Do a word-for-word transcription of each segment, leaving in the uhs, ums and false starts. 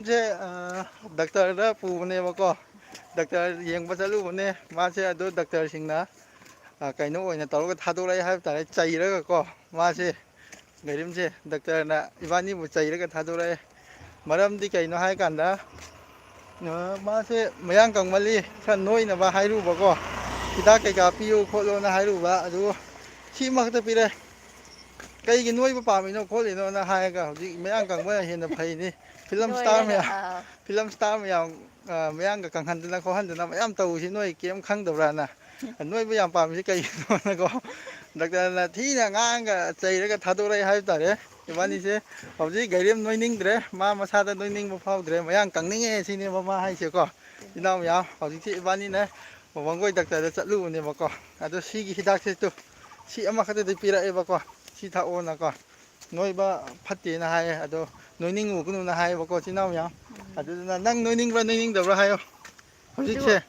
ꯁꯦ, ꯑ, ꯗꯥꯛꯇꯔꯗ ꯄꯨꯕꯅꯦꯕꯀꯣ꯫ ꯗꯥꯛꯇꯔ ꯌꯦꯡꯕ ꯆꯠꯂꯨꯕꯅꯦ꯫ ꯃꯥꯁꯦ ꯑꯗꯨ ꯗꯥꯛꯇꯔꯁꯤꯡꯅ, ꯑ, ꯀꯩꯅꯣ ꯑꯣꯏꯅ ꯇꯧꯔꯒ ꯊꯥꯗꯣꯔꯛꯑꯦ ꯍꯥꯏꯕ ꯇꯥꯔꯦ, ꯆꯩꯔꯒꯀꯣ꯫ ꯃꯥꯁꯦ, ꯒꯩꯔꯤꯝꯁꯦ ꯗꯥꯛꯇꯔꯅ ꯏꯕꯥꯅꯤꯕꯨ ꯆꯩꯔꯒ ꯊꯥꯗꯣꯔꯛꯑꯦ꯫ ꯃꯔꯝꯗꯤ ꯀꯩꯅꯣ ꯍꯥꯏꯀꯥꯟꯗ, ꯑ, ꯃꯥꯁꯦ ꯃꯌꯥꯡ ꯀꯪꯃꯜꯂꯤ, ꯈꯔ ꯅꯣꯏꯅꯕ ꯍꯥꯏꯔꯨꯕꯀꯣ꯫ ꯍꯤꯗꯥꯛ ꯀꯩꯀꯥ ꯄꯤꯌꯨ ꯈꯣꯠꯂꯣꯅ ꯍꯥꯏꯔꯨꯕ꯫ ꯑꯗꯨ ꯁꯤꯃꯈꯛꯇ ꯄꯤꯔꯦ꯫ "ꯀꯩꯒꯤ ꯅꯣꯏꯕ ꯄꯥꯝꯃꯤꯅꯣ ꯈꯣꯠꯂꯤꯅꯣꯅ" ꯍꯥꯏꯔꯒ, "ꯍꯧꯖꯤꯛ ꯃꯌꯥꯡ ꯀꯪꯕꯅ ꯍꯦꯟꯅ ꯐꯩꯅꯤ, ꯐꯤꯂꯝ ꯁ꯭ꯇꯥꯔ ꯅꯣꯏꯔꯒ, ꯃꯌꯥꯝ, ꯑꯥ꯫ ꯐꯤꯂꯝ ꯁ꯭ꯇꯥꯔ ꯃꯌꯥꯝ, ꯑꯥ, ꯃꯌꯥꯡꯒ ꯀꯪꯍꯟꯗꯅ ꯈꯣꯠꯍꯟꯗꯅ ꯃꯌꯥꯝ ꯇꯧꯔꯤꯁꯤ ꯅꯣꯏ ꯀꯩꯝ ꯈꯪꯗꯕ꯭ꯔꯥꯅ, ꯅꯣꯏꯕ ꯌꯥꯝ ꯄꯥꯝꯃꯤꯁꯤ ꯀꯩꯒꯤꯅꯣꯅꯀꯣ?" ꯗꯥꯛꯇꯔꯅ ꯊꯤꯅ ꯉꯥꯡꯉꯒ ꯆꯩꯔꯒ ꯊꯥꯗꯣꯔꯛꯑꯦ ꯍꯥꯏꯕ ꯇꯥꯔꯦ꯫ ꯏꯕꯥꯅꯤꯁꯦ ꯍꯧꯖꯤꯛ ꯒꯩꯔꯦꯝ ꯅꯣꯏꯅꯤꯡꯗ꯭ꯔꯦ, ꯃꯥ ꯃꯁꯥꯗ ꯅꯣꯏꯅꯤꯡꯕ ꯐꯥꯎꯗ꯭ꯔꯦ, ꯃꯌꯥꯡ ꯀꯪꯅꯤꯡꯉꯦ ꯁꯤꯅꯦꯕ ꯃꯥ ꯍꯥꯏꯁꯦꯀꯣ꯫ ꯏꯅꯥꯎ ꯃꯌꯥꯝ, ꯍꯧꯖꯤꯛꯁꯦ ꯏꯕꯥꯅꯤꯅ ꯋꯥꯡꯒꯣꯏ ꯗꯥꯛꯇꯔꯗ ꯆꯠꯂꯨꯕꯅꯦꯕꯀꯣ꯫ ꯑꯗꯣ ꯁꯤꯒꯤ ꯍꯤꯗꯥꯛꯁꯦ ꯇꯨ, ꯁꯤ ꯑꯃꯈꯛꯇꯗꯤ ꯄꯤꯔꯛꯑꯦꯕꯀꯣ, ꯁꯤ ꯊꯛꯑꯣꯅꯀꯣ꯫ ꯅꯣꯏꯕ ꯐꯠꯇꯦꯅ ꯍꯥꯏꯌꯦ, ꯑꯗꯣ ꯅꯣꯏꯅꯤꯡꯉꯨꯒꯅꯨꯅ ꯍꯥꯏꯌꯦꯕꯀꯣ, ꯏꯆꯤꯟ ꯏꯅꯥꯎ ꯃꯌꯥꯝ꯫ ꯎꯝ꯫ ꯑꯗꯨꯗꯨꯅ ꯅꯪ ꯅꯣꯏꯅꯤꯡꯕ꯭ꯔꯥ ꯅꯣꯏꯅꯤꯡꯗꯕ꯭ꯔꯥ ꯍꯥꯏꯌꯣ꯫ ꯑꯗꯨ ꯍꯧꯖꯤꯛꯁꯦ꯫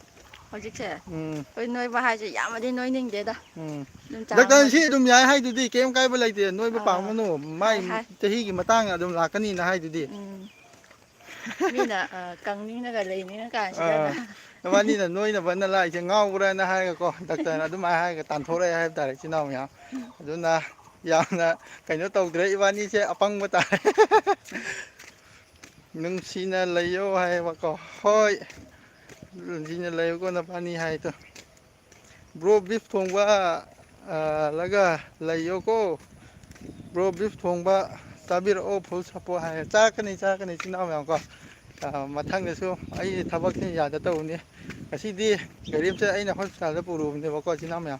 ꯍꯧꯖꯤꯛꯁꯦ ꯎꯝ꯫ ꯑꯩꯈꯣꯏ ꯅꯣꯏꯕ ꯍꯥꯏꯁꯦ ꯌꯥꯝꯅꯗꯤ ꯅꯣꯏꯅꯤꯡꯗꯦꯗ꯫ ꯎꯝ꯫ ꯑꯗꯨꯝ ꯆꯥꯡ ꯗꯥꯛꯇꯔ, ꯁꯤ ꯑꯃꯗ꯫ ꯑꯗꯨꯝ ꯌꯥꯏ ꯍꯥꯏꯗꯨꯗꯤ, ꯀꯩꯝ ꯀꯥꯏꯕ ꯂꯩꯇꯦ, ꯅꯣꯏꯕ ꯑꯥ, ꯄꯥꯝꯒꯅꯨ, ꯃꯥꯏ ꯍꯥꯏ, ꯍꯥꯏ꯫ ꯆꯍꯤꯒꯤ ꯃꯇꯥꯡ ꯑꯗꯨꯝ ꯂꯥꯛꯀꯅꯤꯅ ꯍꯥꯏꯗꯨꯗꯤ꯫ ꯎꯝ꯫ ꯃꯤꯅ, ꯑ, ꯀꯪꯅꯤꯡꯉꯒ ꯂꯩꯅꯤꯡꯉ ꯀꯥꯟꯁꯤꯗꯅ꯫ ꯑꯥ, ꯅꯕꯥꯅꯤꯅ ꯅꯣꯏꯅꯕꯅ ꯂꯥꯛꯏꯁꯦ ꯉꯥꯎꯕ꯭ꯔꯥꯅ ꯍꯥꯏꯔꯒꯀꯣ, ꯗꯥꯛꯇꯔꯅ ꯑꯗꯨꯃꯥꯏꯅ ꯍꯥꯏꯔꯒ ꯇꯥꯟꯊꯣꯔꯛꯑꯦ ꯍꯥꯏꯕ ꯇꯥꯔꯦ, ꯏꯆꯤꯟ ꯏꯅꯥꯎ ꯃꯌꯥꯝ꯫ ꯑꯗꯨꯅ ꯌꯥꯝꯅ ꯀꯩꯅꯣ ꯇꯧꯗ꯭ꯔꯦ, ꯏꯕꯥꯅꯤꯁꯦ ꯑꯄꯪꯕ ꯇꯥꯔꯦ꯫ "ꯅꯨꯡꯁꯤꯅ ꯂꯩꯌꯣ" ꯍꯥꯏꯌꯦꯕꯀꯣ꯫ "ꯍꯣꯏ, ꯅꯨꯡꯁꯤꯅ ꯂꯩꯌꯨꯀꯣ ꯅꯕꯥꯅꯤ" ꯍꯥꯏꯗꯣ꯫ "Bro, beef ꯊꯣꯡꯕ, ꯑ, ꯂꯒ ꯂꯩꯌꯣꯀꯣ꯫ Bro, beef ꯊꯣꯡꯕ ꯆꯥꯕꯤꯔꯛꯑꯣ, full support" ꯍꯥꯏꯌꯦ꯫ ꯆꯥꯔꯛꯀꯅꯤ, ꯆꯥꯔꯛꯀꯅꯤ, ꯏꯆꯤꯟ ꯏꯅꯥꯎ ꯃꯌꯥꯝ ꯀꯣ꯫ ꯑ, ꯃꯊꯪꯗꯁꯨ ꯑꯩ ꯊꯕꯛꯁꯤ ꯌꯥꯗ ꯇꯧꯕꯅꯤ꯫ ꯉꯁꯤꯗꯤ ꯒꯥꯔꯤꯝꯁꯦ ꯑꯩꯅ ꯍꯣꯁꯄꯤꯇꯥꯜꯗ ꯄꯨꯔꯨꯕꯅꯦꯕꯀꯣ, ꯏꯆꯤꯟ ꯏꯅꯥꯎ ꯃꯌꯥꯝ꯫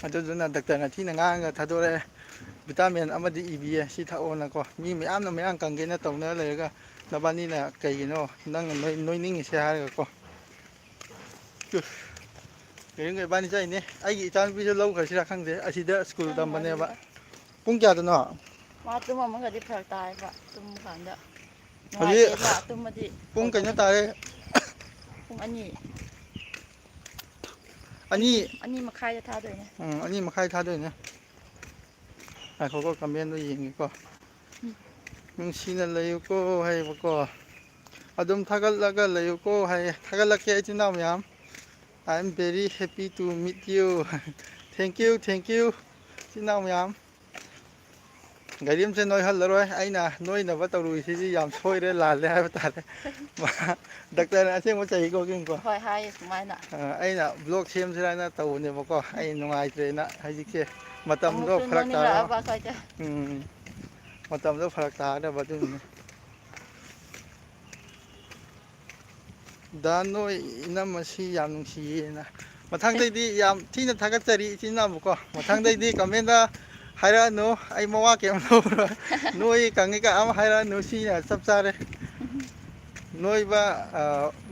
ꯑꯗꯨꯗꯨꯅ ꯗꯥꯛꯇꯔꯅ ꯊꯤꯅ ꯉꯥꯡꯉꯒ ꯊꯥꯗꯣꯔꯛꯑꯦ꯫ ꯚꯤꯇꯥꯃꯤꯟ ꯑꯃꯗꯤ ꯏꯕꯤꯌꯦ, "ꯁꯤ ꯊꯛꯑꯣꯅꯀꯣ"꯫ ꯃꯤ ꯃꯌꯥꯝꯅ ꯃꯌꯥꯡ ꯀꯪꯒꯦꯅ ꯇꯧꯅ ꯂꯩꯔꯒ, ꯅꯕꯥꯅꯤꯅ ꯀꯩꯒꯤꯅꯣ ꯅꯪꯅ ꯅꯣꯏ-, ꯅꯣꯏꯅꯤꯡꯉꯤꯁꯦ ꯍꯥꯏꯔꯒꯀꯣ꯫ ꯇꯨ, ꯀꯔꯤꯝꯒ ꯏꯕꯥꯅꯤ ꯆꯠꯂꯤꯅꯦ꯫ ꯑꯩꯒꯤ ꯏꯆꯥꯅꯨꯄꯤꯁꯨ ꯂꯧꯈ꯭ꯔꯁꯤꯔꯥ ꯈꯪꯗꯦ, ꯑꯁꯤꯗ ꯁ꯭ꯀꯨꯜ ꯇꯝꯕꯅꯦꯕ꯫ ꯆꯪꯉꯔꯣꯏꯗ꯫ ꯄꯨꯡ ꯀꯌꯥꯗꯅꯣ? ꯃꯥ ꯇꯨꯝꯃꯝꯃꯒꯗꯤ ꯐꯔꯛ ꯇꯥꯏꯕ, ꯇꯨꯝꯕ ꯀꯥꯟꯗ꯫ ꯍꯧꯖꯤꯛ ꯅꯨꯡꯉꯥꯏꯇꯦꯕ, ꯇꯨꯝꯃꯗꯤ ꯄꯨꯡ ꯀꯩꯅꯣ ꯇꯧꯕꯗꯣ꯫ ꯇꯥꯔꯦ꯫ ꯄꯨꯡ ꯑꯅꯤ꯫ ꯑꯅꯤ꯫ ꯑꯅꯤ, ꯑꯅꯤ ꯃꯈꯥꯏꯗ ꯊꯥꯗꯣꯏꯅꯦ꯫ ꯎꯝ, ꯑꯅꯤ ꯃꯈꯥꯏ ꯊꯥꯗꯣꯏꯅꯦ꯫ ꯉꯥꯏꯈꯣꯀꯣ, ꯀꯃꯦꯟꯗꯣ ꯌꯦꯡꯒꯦꯀꯣ꯫ ꯎꯝ꯫ ꯅꯨꯡꯁꯤꯅ ꯂꯩꯌꯨꯀꯣ ꯍꯥꯏꯌꯦꯕꯀꯣ꯫ ꯑꯗꯨꯝ ꯊꯥꯒꯠꯂꯒ ꯂꯩꯌꯨꯀꯣ ꯍꯥꯏꯌꯦ꯫ ꯊꯥꯒꯠꯂꯛꯀꯦ ꯏꯆꯤꯟ ꯏꯅꯥꯎ ꯃꯌꯥꯝ꯫ I am very happy to meet you꯫ Thank you, thank you, ꯏꯆꯤꯟ ꯏꯅꯥꯎ ꯃꯌꯥꯝ꯫ ꯒꯥꯔꯤ ꯑꯃꯁꯦ ꯅꯣꯏꯍꯜꯂꯔꯣꯏ꯫ ꯑꯩꯅ ꯅꯣꯏꯅꯕ ꯇꯧꯔꯨꯏꯁꯤꯗꯤ ꯌꯥꯝ ꯁꯣꯏꯔꯦ, ꯂꯥꯜꯂꯦ ꯍꯥꯏꯕ ꯇꯥꯔꯦ꯫ ꯃꯥ ꯗꯥꯛꯇꯔꯅ ꯑꯁꯦꯡꯕ ꯆꯍꯤꯀꯣ, ꯀꯤꯡꯀꯣ? ꯍꯣꯏ, ꯍꯥꯏꯌꯦ ꯁꯨꯃꯥꯏꯅ꯫ ꯑ, ꯑꯩꯅ vlog ꯁꯦꯝꯁꯤꯔꯥ ꯍꯥꯏꯅ ꯇꯧꯕꯅꯦꯕꯀꯣ꯫ ꯑꯩ ꯅꯨꯡꯉꯥꯏꯇ꯭ꯔꯦꯅ ꯍꯧꯖꯤꯛꯁꯦ ꯃꯇꯝꯗꯣ ꯑꯃꯨꯛꯁꯨ ꯐꯔꯛ ꯇꯥꯔꯕ꯫ ꯅꯣꯛꯅꯤꯡꯂꯛꯑꯕ ꯑꯩꯈꯣꯏꯁꯦ꯫ ꯎꯝ, ꯃꯇꯝꯗꯣ ꯐꯔꯛ ꯇꯥꯔꯕ ꯑꯗꯨꯒꯤꯅꯦ꯫ ꯗꯥ ꯅꯣꯏ ꯏꯅꯝꯃꯁꯤ ꯌꯥꯝ ꯅꯨꯡꯁꯤꯌꯦꯅ꯫ ꯃꯊꯪꯗꯩꯗꯤ ꯌꯥꯝ ꯊꯤꯅ ꯊꯥꯒꯠꯆꯔꯤ ꯏꯆꯤꯟ ꯏꯅꯥꯎꯕꯨꯀꯣ꯫ ꯃꯊꯪꯗꯩꯗꯤ comment ꯍꯥꯏꯔꯛꯑꯅꯨ, ꯑꯩ ꯃꯋꯥ ꯀꯩꯝ ꯂꯧꯔꯣꯏ꯫ ꯅꯣꯏ ꯀꯪꯉꯤ ꯀ ꯑꯃ ꯍꯥꯏꯔꯛꯑꯅꯨ, ꯁꯤꯅ ꯆꯞ ꯆꯥꯔꯦ꯫ ꯅꯣꯏꯕ, ꯑ,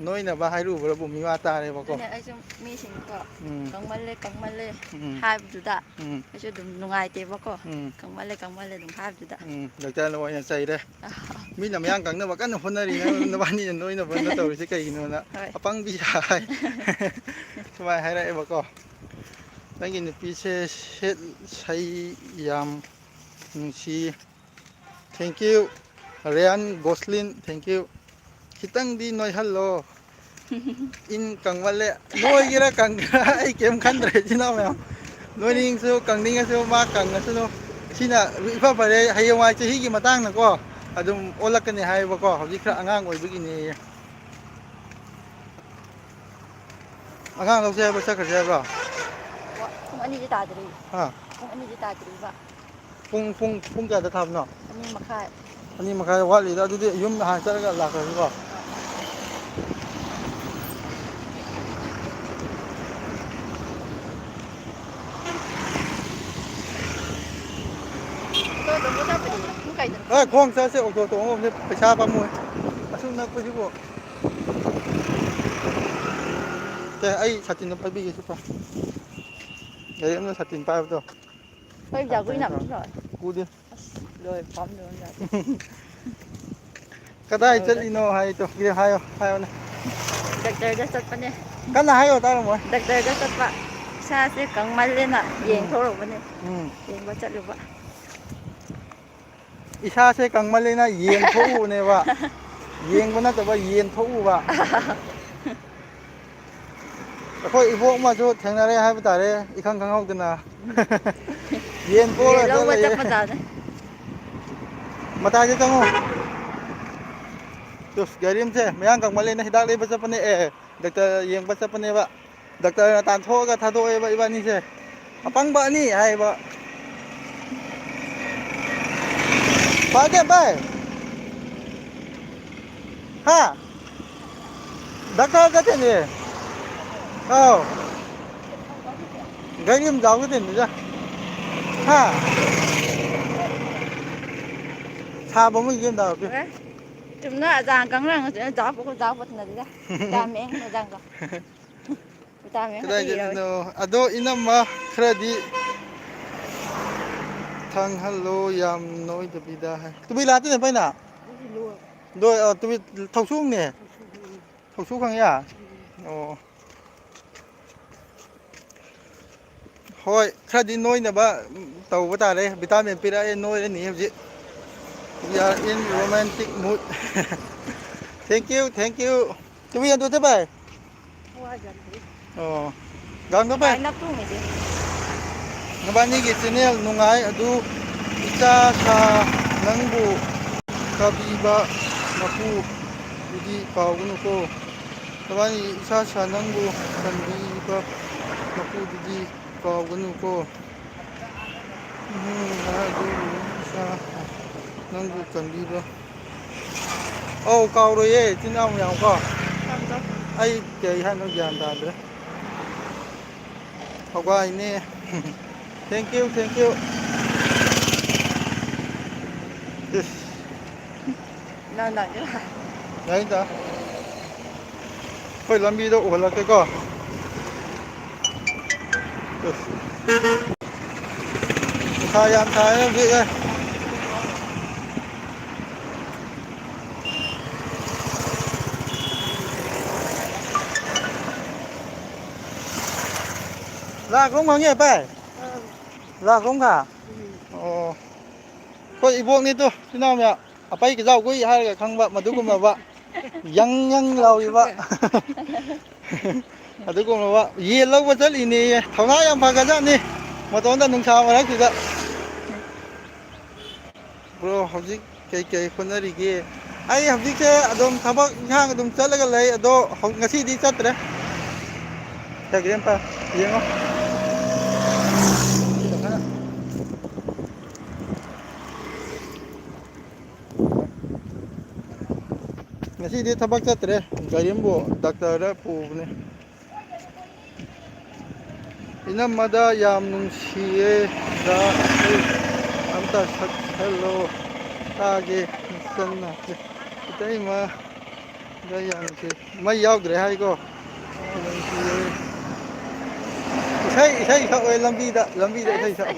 ꯅꯣꯏꯅꯕ ꯍꯥꯏꯔꯨꯕ꯭ꯔꯕꯨ ꯃꯤꯋꯥ ꯇꯥꯔꯦꯕꯀꯣ꯫ ꯑꯗꯨꯅꯦ ꯑꯩꯁꯨ ꯃꯤꯁꯤꯡꯀꯣ ꯎꯝ꯫ "ꯀꯪꯃꯜꯂꯦ, ꯀꯪꯃꯜꯂꯦ" ꯎꯝ꯫ ꯍꯥꯏꯕꯗꯨꯗ ꯎꯝ꯫ ꯑꯩꯁꯨ ꯑꯗꯨꯝ ꯅꯨꯡꯉꯥꯏꯇꯦꯕꯀꯣ꯫ ꯎꯝ꯫ "ꯀꯪꯃꯜꯂꯦ, ꯀꯪꯃꯜꯂꯦ" ꯑꯗꯨꯝ ꯍꯥꯏꯕꯗꯨꯗ꯫ ꯎꯝ, ꯗꯥꯛꯇꯔꯅ ꯑꯣꯏꯅ ꯆꯩꯔꯦ꯫ ꯑꯥ꯫ "ꯃꯤꯅ ꯃꯌꯥꯡ ꯀꯪꯅꯕ ꯀꯟꯅ ꯍꯣꯠꯅꯔꯤ, ꯅꯪ ꯅꯕꯥꯅꯤꯅ ꯅꯣꯏꯅꯕ ꯀꯩꯅꯣ ꯇꯧꯔꯤꯁꯦ ꯀꯩꯒꯤꯅꯣꯅ?" ꯍꯣꯏ꯫ "ꯑꯄꯪꯕꯤ" ꯍꯥꯏ꯫ ꯁꯨꯃꯥꯏꯅ ꯍꯥꯏꯔꯛꯑꯦꯕꯀꯣ꯫ "ꯅꯪꯒꯤ ꯅꯨꯄꯤꯁꯦ ꯁꯦꯠ ꯁꯩ ꯌꯥꯝ ꯅꯨꯡꯁꯤ"꯫ Thank you꯫ ꯔꯌꯥꯟ ꯒꯣꯁꯂꯤꯟ, thank you꯫ "ꯈꯤꯇꯪꯗꯤ ꯅꯣꯏꯍꯜꯂꯣ꯫ ꯏꯟ ꯀꯪꯃꯜꯂꯦ"꯫ ꯅꯣꯏꯒꯦꯔꯥ ꯀꯪꯒꯦꯔꯥ ꯑꯩ ꯀꯩꯝ ꯈꯟꯗ꯭ꯔꯦ, ꯏꯆꯤꯟ ꯏꯅꯥꯎ ꯃꯌꯥꯝ꯫ ꯅꯣꯏꯅꯤꯡꯁꯨ ꯀꯪꯅꯤꯡꯉꯁꯨ ꯃꯥ ꯀꯪꯉꯁꯅꯨ꯫ ꯁꯤꯅ ꯏꯐ ꯐꯔꯦ꯫ ꯍꯌꯦꯡꯋꯥꯏ ꯆꯍꯤꯒꯤ ꯃꯇꯥꯡꯅꯀꯣ ꯑꯗꯨꯝ ꯑꯣꯜꯂꯛꯀꯅꯤ ꯍꯥꯏꯌꯦꯕꯀꯣ꯫ ꯍꯧꯖꯤꯛ ꯈꯔ ꯑꯉꯥꯡ ꯑꯣꯏꯕꯒꯤꯅꯦꯌꯦ꯫ ꯑꯉꯥꯡ ꯂꯧꯁꯦ ꯍꯥꯏꯕ꯭ꯔꯣ, ꯆꯠꯈ꯭ꯔꯁꯦ ꯍꯥꯏꯕ꯭ꯔꯣ? ꯄꯨꯡ ꯑꯅꯤꯗꯤ ꯇꯥꯗ꯭ꯔꯤ꯫ ꯍꯥ? ꯄꯨꯡ ꯑꯅꯤꯗꯤ ꯇꯥꯗ꯭ꯔꯤꯕ꯫ ꯄꯨꯡ, ꯄꯨꯡ, ꯄꯨꯡ ꯀꯌꯥꯗ ꯊꯥꯕꯅꯣ? ꯑꯅꯤ ꯃꯈꯥꯏ꯫ ꯑꯅꯤ ꯃꯈꯥꯏ ꯋꯥꯠꯂꯤꯗ, ꯑꯗꯨꯗꯤ ꯌꯨꯝ ꯍꯥꯟꯅ ꯆꯠꯂꯒ ꯂꯥꯛꯈ꯭ꯔꯁꯤꯀꯣ꯫ ꯑꯣꯇꯣ ꯇꯣꯡꯕ ꯆꯠꯄꯗꯤ ꯄꯨꯡ ꯀꯌꯥꯗꯅꯣ? ꯑꯦ, ꯈꯣꯡ ꯆꯠꯁꯦ, ꯑꯣꯇꯣ ꯇꯣꯡꯉꯒꯨꯝꯁꯦ, ꯄꯩꯁꯥ ꯄꯥꯝꯃꯨꯏ꯫ ꯑꯁꯨꯛ ꯅꯛꯄꯁꯤꯕꯨ꯫ ꯁꯦ, ꯑꯩ ꯁꯥꯇꯤꯟꯗꯣ ꯄꯥꯏꯕꯤꯒꯦ, ꯁꯤ ꯄꯥꯏ꯫ ꯒꯥꯔꯤ ꯑꯃꯅ ꯁꯥꯇꯤꯟ ꯄꯥꯏꯕꯗꯣ꯫ ꯍꯣꯏ, ꯖꯥꯒꯨꯏ ꯅꯥꯝꯁꯨ ꯂꯥꯛꯑꯣ꯫ ꯎꯗꯦ꯫ ꯑꯁ, ꯂꯣꯏ ꯐꯝꯗꯕ ꯖꯥꯠ꯫ ꯀꯗꯥꯏ ꯆꯠꯂꯤꯅꯣ ꯍꯥꯏꯗꯣ, ꯍꯥꯏꯌꯣ, ꯍꯥꯏꯌꯣꯅꯦ꯫ ꯗꯥꯛꯇꯔꯗ ꯆꯠꯄꯅꯦ꯫ ꯀꯟꯅ ꯍꯥꯏꯌꯣ, ꯇꯥꯔꯝꯃꯣꯏ꯫ ꯗꯥꯛꯇꯔꯗ ꯆꯠꯄ꯫ ꯏꯁꯥꯁꯦ ꯀꯪꯃꯜꯂꯦꯅ ꯎꯝ꯫ ꯌꯦꯡꯊꯣꯛꯎꯕꯅꯦ꯫ ꯎꯝ꯫ ꯌꯦꯡꯕ ꯆꯠꯂꯨꯕ꯫ ꯏꯁꯥꯁꯦ ꯀꯪꯃꯜꯂꯦꯅ ꯌꯦꯟ ꯊꯣꯛꯎꯕꯅꯦꯕ꯫ ꯌꯦꯡꯕ ꯅꯠꯇꯕ, ꯌꯦꯟ ꯊꯣꯛꯎꯕ꯫ ꯑꯩꯈꯣꯏ ꯏꯕꯣꯛ ꯑꯃꯁꯨ ꯊꯦꯡꯅꯔꯦ ꯍꯥꯏꯕ ꯇꯥꯔꯦ, ꯏꯈꯪ ꯈꯪꯍꯧꯗꯅ꯫ ꯌꯦꯟ ꯄꯣꯔꯒ ꯌꯦꯟ ꯂꯧꯕ ꯆꯠꯂꯦꯌꯦ꯫ ꯆꯠꯄꯖꯥꯠꯅꯦ꯫ ꯃꯇꯥꯏꯗ ꯆꯪꯉꯣ꯫ ꯇꯨ, ꯒꯥꯔꯤ ꯑꯃꯁꯦ ꯃꯌꯥꯡ ꯀꯪꯃꯜꯂꯦꯅ ꯍꯤꯗꯥꯛ ꯂꯩꯕ ꯆꯠꯄꯅꯦ, ꯑꯦ, ꯗꯥꯛꯇꯔ ꯌꯦꯡꯕ ꯆꯠꯄꯅꯦꯕ꯫ ꯗꯥꯛꯇꯔꯅ ꯇꯥꯟꯊꯣꯛꯑꯒ ꯊꯥꯗꯣꯛꯑꯦꯕ ꯏꯕꯥꯅꯤꯁꯦ꯫ ꯑꯄꯪꯕ ꯑꯅꯤ ꯍꯥꯏꯌꯦꯕ꯫ ꯄꯥꯏꯗꯦ ꯚꯥꯏ꯫ ꯍꯥ? ꯗꯥꯛꯇꯔ ꯆꯠꯇꯣꯏꯅꯦ꯫ ꯑꯧ꯫ ꯒꯥꯔꯤ ꯑꯃ ꯌꯥꯎꯒꯗꯣꯏꯅꯤꯗ꯫ ꯍꯥ? ꯁꯥꯕ ꯑꯃ ꯌꯦꯟ ꯇꯧꯔꯛꯀꯦ꯫ ꯆꯨꯝꯅ ꯑꯖꯥ ꯀꯪꯔꯥꯡ ꯆꯥꯎꯕ ꯆꯥꯎꯕ ꯊꯅꯗꯤꯗ꯫ ꯗꯥꯃꯦ ꯃꯖꯥꯡꯒ꯫ ꯀꯗꯥꯏ ꯆꯠꯂꯤꯅꯣ? ꯑꯗꯣ ꯏꯅꯝꯃ ꯈꯔꯗꯤ ꯊꯥꯡꯍꯜꯂꯣ, ꯌꯥꯝ ꯅꯣꯏꯗꯕꯤꯗ ꯍꯥꯏ꯫ ꯇꯨꯕꯤ ꯂꯥꯛꯇꯣꯏꯅꯦ ꯄꯩꯅ? ꯂꯣꯏ, ꯑ, ꯇꯨꯕꯤ ꯊꯧꯁꯨꯡꯅꯦ? ꯊꯧꯁꯨ ꯈꯪꯉꯦ? ꯑꯣ꯫ ꯍꯣꯏ, ꯈꯔꯗꯤ ꯅꯣꯏꯅꯕ ꯇꯧꯕ ꯇꯥꯔꯦ꯫ ꯚꯤꯇꯥꯃꯤꯟ ꯄꯤꯔꯛꯑꯦ, ꯅꯣꯏꯔꯅꯤ ꯍꯧꯖꯤꯛ꯫ We are in romantic mood꯫ Thank you, thank you꯫ ꯇꯨꯕꯤ ꯑꯗꯨꯗ ꯚꯥꯏ꯫ ꯑꯣ꯫ ꯒꯥꯡꯗꯣ ꯚꯥꯏ꯫ ꯅꯕꯥꯅꯤꯒꯤ ꯆꯦꯅꯦꯜ ꯅꯨꯡꯉꯥꯏ ꯑꯗꯨ ꯏꯆꯥ ꯁꯥ ꯅꯪꯕꯨ ꯀꯥꯕꯤꯕ ꯃꯄꯨꯗꯨꯗꯤ ꯀꯥꯎꯒꯅꯨꯀꯣ꯫ ꯅꯕꯥꯅꯤ ꯏꯆꯥ ꯁꯥ ꯅꯪꯕꯨ ꯀꯟꯕꯤꯕ ꯃꯄꯨꯗꯨꯗꯤ ꯀꯥꯎꯒꯅꯨꯀꯣ꯫ ꯎꯝ, ꯑꯗꯨ ꯏꯆꯥ ꯅꯪꯕꯨ ꯀꯟꯕꯤꯕ꯫ ꯑꯧ, ꯀꯥꯎꯔꯣꯏꯌꯦ, ꯏꯆꯤꯟ ꯏꯅꯥꯎ ꯃꯌꯥꯝ ꯀꯣ꯫ ꯑꯩ ꯀꯩ ꯍꯥꯏꯅꯣ ꯒ꯭ꯌꯥꯟ ꯇꯥꯗ꯭ꯔꯦ꯫ ꯊꯧꯒꯥꯏꯅꯦ꯫ Thank you, thank you꯫ ꯏꯁ꯫ ꯅꯪ ꯅꯪ ꯌꯥꯏꯗ꯫ ꯑꯩꯈꯣꯏ ꯂꯝꯕꯤꯗ ꯎꯍꯜꯂꯛꯀꯦꯀꯣ꯫ ꯏꯁ꯫ ꯅꯨꯡꯁꯥ ꯌꯥꯝ ꯁꯥꯏꯌꯦ ꯍꯧꯖꯤꯛ, ꯑꯦ꯫ ꯂꯥꯛ ꯑꯍꯨꯝ ꯈꯪꯉꯦ ꯚꯥꯏ? ꯑꯥ꯫ ꯂꯥꯛ ꯑꯍꯨꯝꯒ? ꯎꯝ꯫ ꯑꯣ꯫ ꯑꯩꯈꯣꯏ ꯏꯕꯣꯛꯅꯤꯗꯣ, ꯏꯆꯤꯟ ꯏꯅꯥꯎ ꯃꯌꯥꯝ꯫ ꯑꯄꯩ ꯀꯖꯥꯎ ꯒꯨꯏ ꯍꯥꯏꯔꯒ ꯈꯪꯕ, ꯃꯗꯨꯒꯨꯝꯂꯕ ꯌꯪ ꯌꯪ ꯂꯥꯎꯔꯤꯕ꯫ ꯑꯗꯨꯒꯨꯝꯂꯕ ꯌꯦꯟ ꯂꯧꯕ ꯆꯠꯂꯤꯅꯦꯌꯦ꯫ ꯊꯧꯅꯥ ꯌꯥꯝ ꯐꯒꯖꯥꯠꯅꯤ, ꯃꯇꯣꯟꯗ ꯅꯨꯡꯁꯥ ꯃꯔꯛꯁꯤꯗ꯫ ꯕ꯭ꯔꯣ, ꯍꯧꯖꯤꯛ ꯀꯩꯀꯩ ꯍꯣꯠꯅꯔꯤꯒꯦ? ꯑꯩ ꯍꯧꯖꯤꯛꯁꯦ ꯑꯗꯨꯝ ꯊꯕꯛ ꯏꯪꯈꯥꯡ ꯑꯗꯨꯝ ꯆꯠꯂꯒ ꯂꯩ, ꯑꯗꯣ ꯍꯧ-, ꯉꯁꯤꯗꯤ ꯆꯠꯇ꯭ꯔꯦ꯫ ꯆꯠꯈ꯭ꯔꯦ ꯑꯝꯇ ꯌꯦꯡꯉꯣ꯫ ꯉꯁꯤꯗꯤ ꯊꯕꯛ ꯆꯠꯇ꯭ꯔꯦ, ꯒꯥꯔꯤ ꯑꯃꯕꯨ ꯗꯥꯛꯇꯔꯗ ꯄꯨꯕꯅꯦ꯫ ꯏꯅꯝꯃꯗ ꯌꯥꯝ ꯅꯨꯡꯁꯤꯌꯦ꯫ ꯗꯥ, ꯑꯩ ꯑꯝꯇ ꯁꯛꯍꯜꯂꯣ ꯇꯥꯒꯦ꯫ ꯏꯆꯟꯅ, ꯏꯇꯩꯃꯗ ꯌꯥꯝ ꯅꯨꯡꯁꯤ꯫ ꯃꯩ ꯌꯥꯎꯗ꯭ꯔꯦ ꯍꯥꯏꯀꯣ꯫ ꯅꯨꯡꯁꯤꯌꯦ꯫ ꯏꯁꯩ, ꯏꯁꯩ ꯁꯛꯑꯣ ꯂꯝꯕꯤꯗ, ꯂꯝꯕꯤꯗ ꯏꯁꯩ ꯁꯛꯑꯣ꯫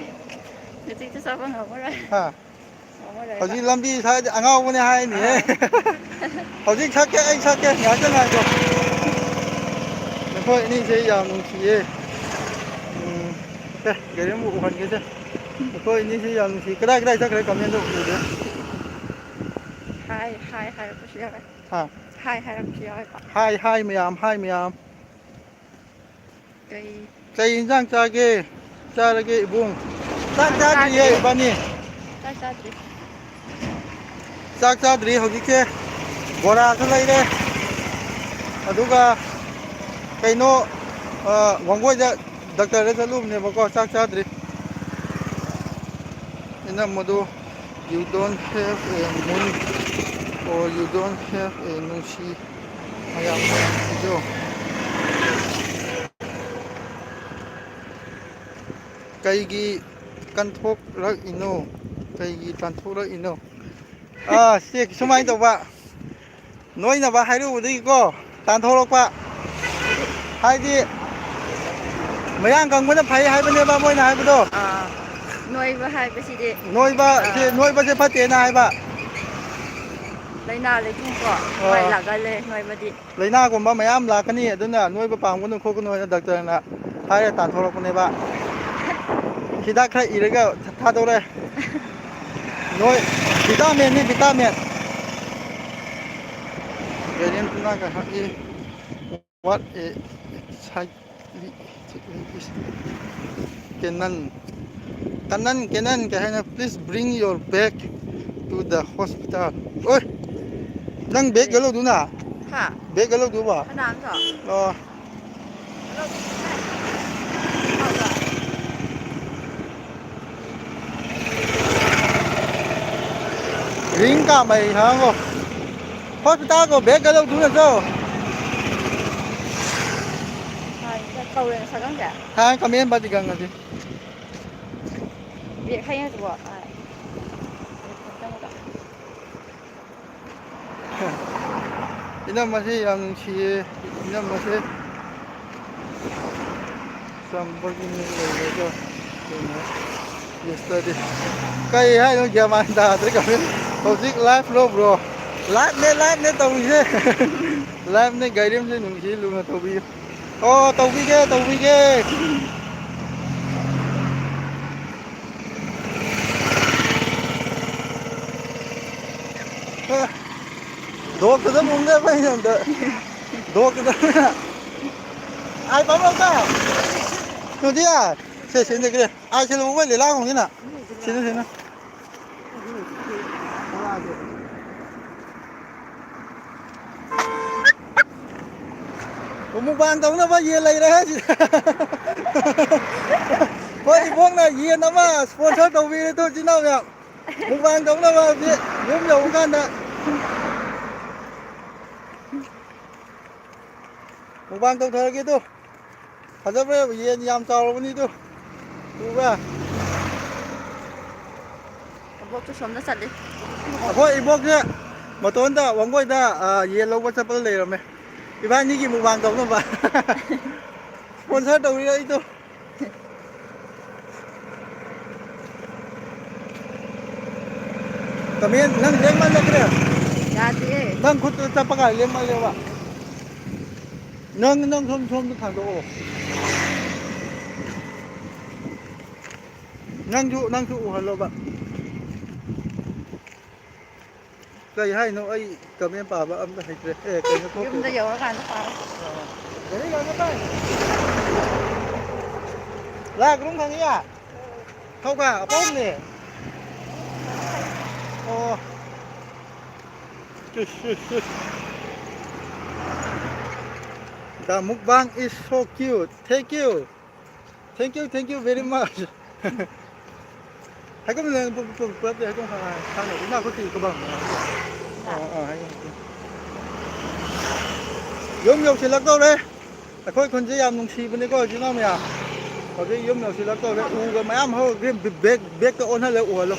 ꯍꯧꯖꯤꯛꯇꯤ ꯁꯛꯄ ꯉꯝꯃꯔꯣꯏ꯫ ꯍꯥ? ꯍꯧꯖꯤꯛ ꯂꯝꯕꯤ ꯁ꯭ꯋꯥꯏꯗ ꯑꯉꯥꯎꯕꯅꯦ ꯍꯥꯏꯅꯤꯍꯦ꯫ ꯑꯥ꯫ ꯍꯧꯖꯤꯛ ꯁꯛꯀꯦ, ꯑꯩ ꯁꯛꯀꯦ, ꯉꯥꯏꯍꯥꯛꯇ ꯉꯥꯏꯈꯣ꯫ ꯅꯈꯣꯏ ꯑꯅꯤꯁꯦ ꯌꯥꯝ ꯅꯨꯡꯁꯤꯌꯦ꯫ ꯎꯝ, ꯁꯦ, ꯒꯥꯔꯤ ꯑꯃꯨꯛ ꯎꯍꯟꯒꯦꯁꯦ꯫ ꯅꯈꯣꯏ ꯑꯅꯤꯁꯦ ꯌꯥꯝ ꯅꯨꯡꯁꯤ꯫ ꯀꯗꯥꯏ ꯀꯗꯥꯏ ꯆꯠꯈ꯭ꯔꯦ ꯀꯃꯦꯟꯗꯣ ꯎꯗꯦ꯫ ꯍꯥꯏ, ꯍꯥꯏ ꯍꯥꯏꯔꯛꯄꯁꯨ ꯌꯥꯎꯋꯦ꯫ ꯍꯥ? ꯍꯥꯏ ꯍꯥꯏꯔꯛꯄꯁꯨ ꯌꯥꯎꯋꯦꯕ꯫ ꯍꯥꯏ, ꯍꯥꯏ ꯃꯌꯥꯝ, ꯍꯥꯏ ꯃꯌꯥꯝ꯫ ꯀꯩ ꯀꯩ ꯏꯟꯖꯥꯡ ꯆꯥꯒꯦ? ꯆꯥꯔꯒꯦ ꯏꯕꯨꯡ? ꯆꯥꯛ ꯆꯥꯛ ꯆꯥꯗ꯭ꯔꯤꯌꯦ ꯆꯥꯗ꯭ꯔꯤ꯫ ꯏꯕꯥꯅꯤ꯫ ꯆꯥꯛ ꯆꯥꯗ꯭ꯔꯤ꯫ ꯆꯥꯛ ꯆꯥꯗ꯭ꯔꯤ ꯍꯧꯖꯤꯛꯁꯦ꯫ ꯕꯣꯔꯥꯁꯨ ꯂꯩꯔꯦ꯫ ꯑꯗꯨꯒ ꯀꯩꯅꯣ, ꯑ, ꯋꯥꯡꯒꯣꯏꯗ ꯗꯥꯛꯇꯔꯗ ꯆꯠꯂꯨꯕꯅꯦꯕꯀꯣ, ꯆꯥꯛ ꯆꯥꯗ꯭ꯔꯤ꯫ ꯏꯅꯝꯃꯗꯣ, "You don't have a moon or you don't have a ꯅꯨꯡꯁꯤ ꯃꯌꯥꯝ ꯃꯌꯥꯝꯁꯤꯁꯨ ꯀꯩꯒꯤ ꯀꯟꯊꯣꯛꯂꯛꯏꯅꯣ? ꯀꯩꯒꯤ ꯇꯥꯟꯊꯣꯛꯂꯛꯏꯅꯣ?" ꯑꯥ, ꯁꯦ, ꯁꯨꯃꯥꯏꯅ ꯇꯧꯕ꯫ ꯅꯣꯏꯅꯕ ꯍꯥꯏꯔꯨꯕꯗꯒꯤꯀꯣ, ꯇꯥꯟꯊꯣꯔꯛꯄ꯫ ꯍꯥꯏꯗꯤ, ꯃꯌꯥꯡ ꯀꯪꯕꯅ ꯐꯩ ꯍꯥꯏꯕꯅꯦꯕ ꯃꯣꯏꯅ ꯍꯥꯏꯕꯗꯣ꯫ ꯑꯥ, ꯅꯣꯏꯕ ꯍꯥꯏꯕꯁꯤꯗꯤ, ꯅꯣꯏꯕ, ꯁꯦ, ꯑꯥ, ꯅꯣꯏꯕꯁꯦ ꯐꯠꯇꯦꯅ ꯍꯥꯏꯕ꯫ ꯂꯥꯏꯅꯥ ꯂꯩꯕꯨꯡꯀꯣ, ꯑꯥ, ꯃꯥꯏ ꯂꯥꯛꯀꯜꯂꯦ ꯅꯣꯏꯕꯗꯤ꯫ ꯂꯥꯏꯅꯥꯒꯨꯝꯕ ꯃꯌꯥꯝ ꯂꯥꯛꯀꯅꯤ, ꯑꯗꯨꯅ ꯅꯣꯏꯕ ꯄꯥꯝꯒꯅꯨ ꯈꯣꯠꯀꯅꯨ ꯍꯥꯏꯅ ꯗꯥꯛꯇꯔꯅ ꯍꯥꯏꯔ ꯇꯥꯟꯊꯣꯔꯛꯄꯅꯦꯕ꯫ ꯍꯤꯗꯥꯛ ꯈꯔ ꯏꯔꯒ ꯊꯥꯗꯣꯔꯦ꯫ ꯅꯣꯏ ꯚꯤꯇꯥꯃꯤꯟꯅꯤ, ꯚꯤꯇꯥꯃꯤꯟ꯫ ꯒꯥꯔꯤ ꯑꯃ ꯊꯣꯛꯂꯛꯑꯒ ꯍꯛꯏ꯫ What a sight. Canon, Canon, Canon ꯀꯩ ꯍꯥꯏꯅ? Please bring your bag to the hospital. ꯑꯣꯏ, ꯅꯪ ꯕꯦꯒ ꯂꯧꯗꯨꯅ? ꯍꯥ? ꯕꯦꯒ ꯂꯧꯗꯨꯕ? ꯀꯅꯥꯝꯇ? ꯑꯣ꯫ ꯔꯤꯡ ꯀꯥꯝꯃꯩ ꯍꯥꯡꯉꯣ꯫ ꯍꯣꯁꯄꯤꯇꯥꯜꯒꯣ ꯕꯦꯒ ꯂꯧꯗꯨꯅ ꯆꯣ꯫ ꯍꯥꯏ, ꯀꯧꯔꯦ ꯉꯁꯥꯏꯒꯪꯁꯦ꯫ ꯍꯥꯏ, ꯀꯃꯦꯟ ꯕꯗꯤ ꯒꯪꯒꯗꯤ꯫ ꯕꯦꯒ ꯍꯌꯦꯡꯁꯤꯕꯣ꯫ ꯏꯅꯝꯃꯁꯦ ꯌꯥꯝ ꯅꯨꯡꯁꯤꯌꯦ, ꯏꯅꯝꯃꯁꯦ꯫ ꯆꯝꯕꯒꯤ ꯃꯤ ꯑꯣꯏꯔꯒ ꯀꯩꯅꯣ, ꯌꯦꯁꯇꯔꯗꯦ꯫ ꯀꯩ ꯍꯥꯏꯅꯣ ꯒ꯭ꯌꯥꯟ ꯃꯥꯟ ꯇꯥꯗ꯭ꯔꯦ ꯀꯃꯦꯟ꯫ ꯍꯧꯖꯤꯛ ꯂꯥꯏꯐ ꯂꯣ ꯕ꯭ꯔꯣ? ꯂꯥꯏꯐꯅꯦ, ꯂꯥꯏꯐꯅꯦ ꯇꯧꯔꯤꯁꯦ꯫ ꯂꯥꯏꯐꯅꯦ, ꯒꯥꯔꯤ ꯑꯃꯁꯦ ꯅꯨꯡꯁꯤ ꯂꯨꯅ ꯇꯧꯕꯤꯌꯨ꯫ ꯑꯣ, ꯇꯧꯕꯤꯒꯦ, ꯇꯧꯕꯤꯒꯦ꯫ ꯑ, ꯗꯣꯛꯇꯨꯗ ꯃꯨꯛꯅꯦ ꯑꯩꯈꯣꯏ ꯑꯝꯇ꯫ ꯗꯣꯛꯇꯨꯗ꯫ ꯑꯥꯏ, ꯄꯥꯕ ꯑꯝꯇ꯫ ꯅꯨꯡꯁꯤꯌꯥ꯫ ꯁꯦ, ꯁꯤꯗ ꯀꯔꯤ? ꯑꯥꯏ, ꯁꯤꯗ ꯃꯣꯏ ꯂꯤꯂꯥ ꯈꯣꯡꯁꯤꯅ꯫ ꯁꯤꯗ, ꯁꯤꯗ꯫ ꯃꯨꯛꯕꯥꯡ ꯇꯧꯅꯕ ꯌꯦꯟ ꯂꯩꯔꯦ ꯍꯥꯏꯁꯤꯗ꯫ ꯍꯣꯏ, ꯏꯕꯣꯛꯅ ꯌꯦꯟ ꯑꯃ sponsor ꯇꯧꯕꯤꯔꯦ, ꯇꯨ ꯏꯆꯤꯟ ꯏꯅꯥꯎ ꯃꯌꯥꯝ꯫ ꯃꯨꯛꯕꯥꯡ ꯇꯧꯅꯕ ꯍꯧꯖꯤꯛ ꯌꯨꯝ ꯌꯧꯕ ꯀꯥꯟꯗ꯫ ꯃꯨꯛꯕꯥꯡ ꯇꯧꯊꯔꯒꯦ ꯇꯨ꯫ ꯐꯖꯕ꯭ꯔꯥ? ꯌꯦꯟ ꯌꯥꯝ ꯆꯥꯎꯔꯕꯅꯤ ꯇꯨ꯫ ꯎꯕ꯭ꯔꯥ? ꯏꯕꯣꯛꯁꯨ ꯁꯣꯝꯗ ꯆꯠꯂꯤ꯫ ꯑꯩꯈꯣꯏ ꯏꯕꯣꯛꯁꯦ ꯃꯇꯣꯟꯗ ꯋꯥꯡꯒꯣꯏꯗ, ꯑ, ꯌꯦꯟ ꯂꯧꯕ ꯆꯠꯄꯗ ꯂꯩꯔꯝꯃꯦ꯫ ꯏꯕꯥꯅꯤꯒꯤ ꯃꯨꯛꯕꯥꯡ ꯇꯧꯅꯕ꯫ Sponsor ꯇꯧꯔꯤꯔꯣ ꯑꯩꯗꯣ? ꯀꯃꯦꯟ, ꯅꯪ ꯂꯦꯡꯃꯜꯂꯛꯈ꯭ꯔꯦ꯫ ꯌꯥꯗꯦ꯫ ꯅꯪ ꯈꯨꯠꯇꯨ ꯆꯞꯄ ꯀꯥꯟꯗ ꯂꯦꯡꯃꯜꯂꯦꯕ꯫ ꯅꯪ, ꯅꯪ ꯁꯣꯝ, ꯁꯣꯝꯗ ꯊꯥꯡꯗꯣꯛꯑꯣ꯫ ꯅꯪꯁꯨ, ꯅꯪꯁꯨ ꯎꯍꯜꯂꯣꯕ꯫ ꯀꯩ ꯍꯥꯏꯅꯣ? ꯑꯩ ꯀꯃꯦꯟ ꯄꯥꯕ ꯑꯝꯇ ꯍꯩꯇ꯭ꯔꯦ꯫ ꯑꯦ, ꯀꯩꯅꯣ ꯊꯣꯛꯇꯦ꯫ ꯌꯨꯝꯗ ꯌꯧꯔꯀꯥꯟꯗ ꯄꯥꯔꯣ꯫ ꯑꯥ꯫ ꯒꯥꯔꯤ ꯂꯥꯛꯄ ꯇꯥꯏ꯫ ꯂꯥꯛ ꯀꯔꯝ ꯈꯪꯉꯤꯌꯥ? ꯊꯧꯕ ꯑꯄꯧꯕꯅꯦ꯫ ꯑꯣ꯫ ꯏꯁ, ꯏꯁ, ꯏꯁ꯫ The mukbang is so cute. Thank you. Thank you, thank you very much. ꯍꯩꯀꯨꯝ ꯅꯪ ꯄꯨ-, ꯄꯨ-, ꯄꯨꯔꯛꯇꯦ, ꯍꯩꯀꯨꯝ ꯈꯔ ꯈꯔ ꯁꯥꯟꯅꯕ ꯏꯃꯥ ꯈꯨꯠꯀꯤ ꯀꯕꯥꯡ꯫ ꯑꯥ, ꯑꯥ, ꯍꯩꯀꯨꯝ꯫ ꯌꯨꯝ ꯌꯧꯁꯤꯜꯂꯛꯇꯧꯔꯦ꯫ ꯑꯩꯈꯣꯏ ꯈꯨꯟꯁꯦ ꯌꯥꯝ ꯅꯨꯡꯁꯤꯕꯅꯤꯀꯣ, ꯏꯆꯤꯟ ꯏꯅꯥꯎ ꯃꯌꯥꯝ꯫ ꯍꯧꯖꯤꯛ ꯌꯨꯝ ꯌꯧꯁꯤꯜꯂꯛꯇꯧꯔꯦ꯫ ꯎꯒ ꯃꯌꯥꯝ ꯍꯧꯔꯛꯇ꯭ꯔꯦ꯫ ꯕꯦꯛ, ꯕꯦꯛꯇ ꯑꯣꯟꯍꯜꯂ ꯎꯍꯜꯂꯣ꯫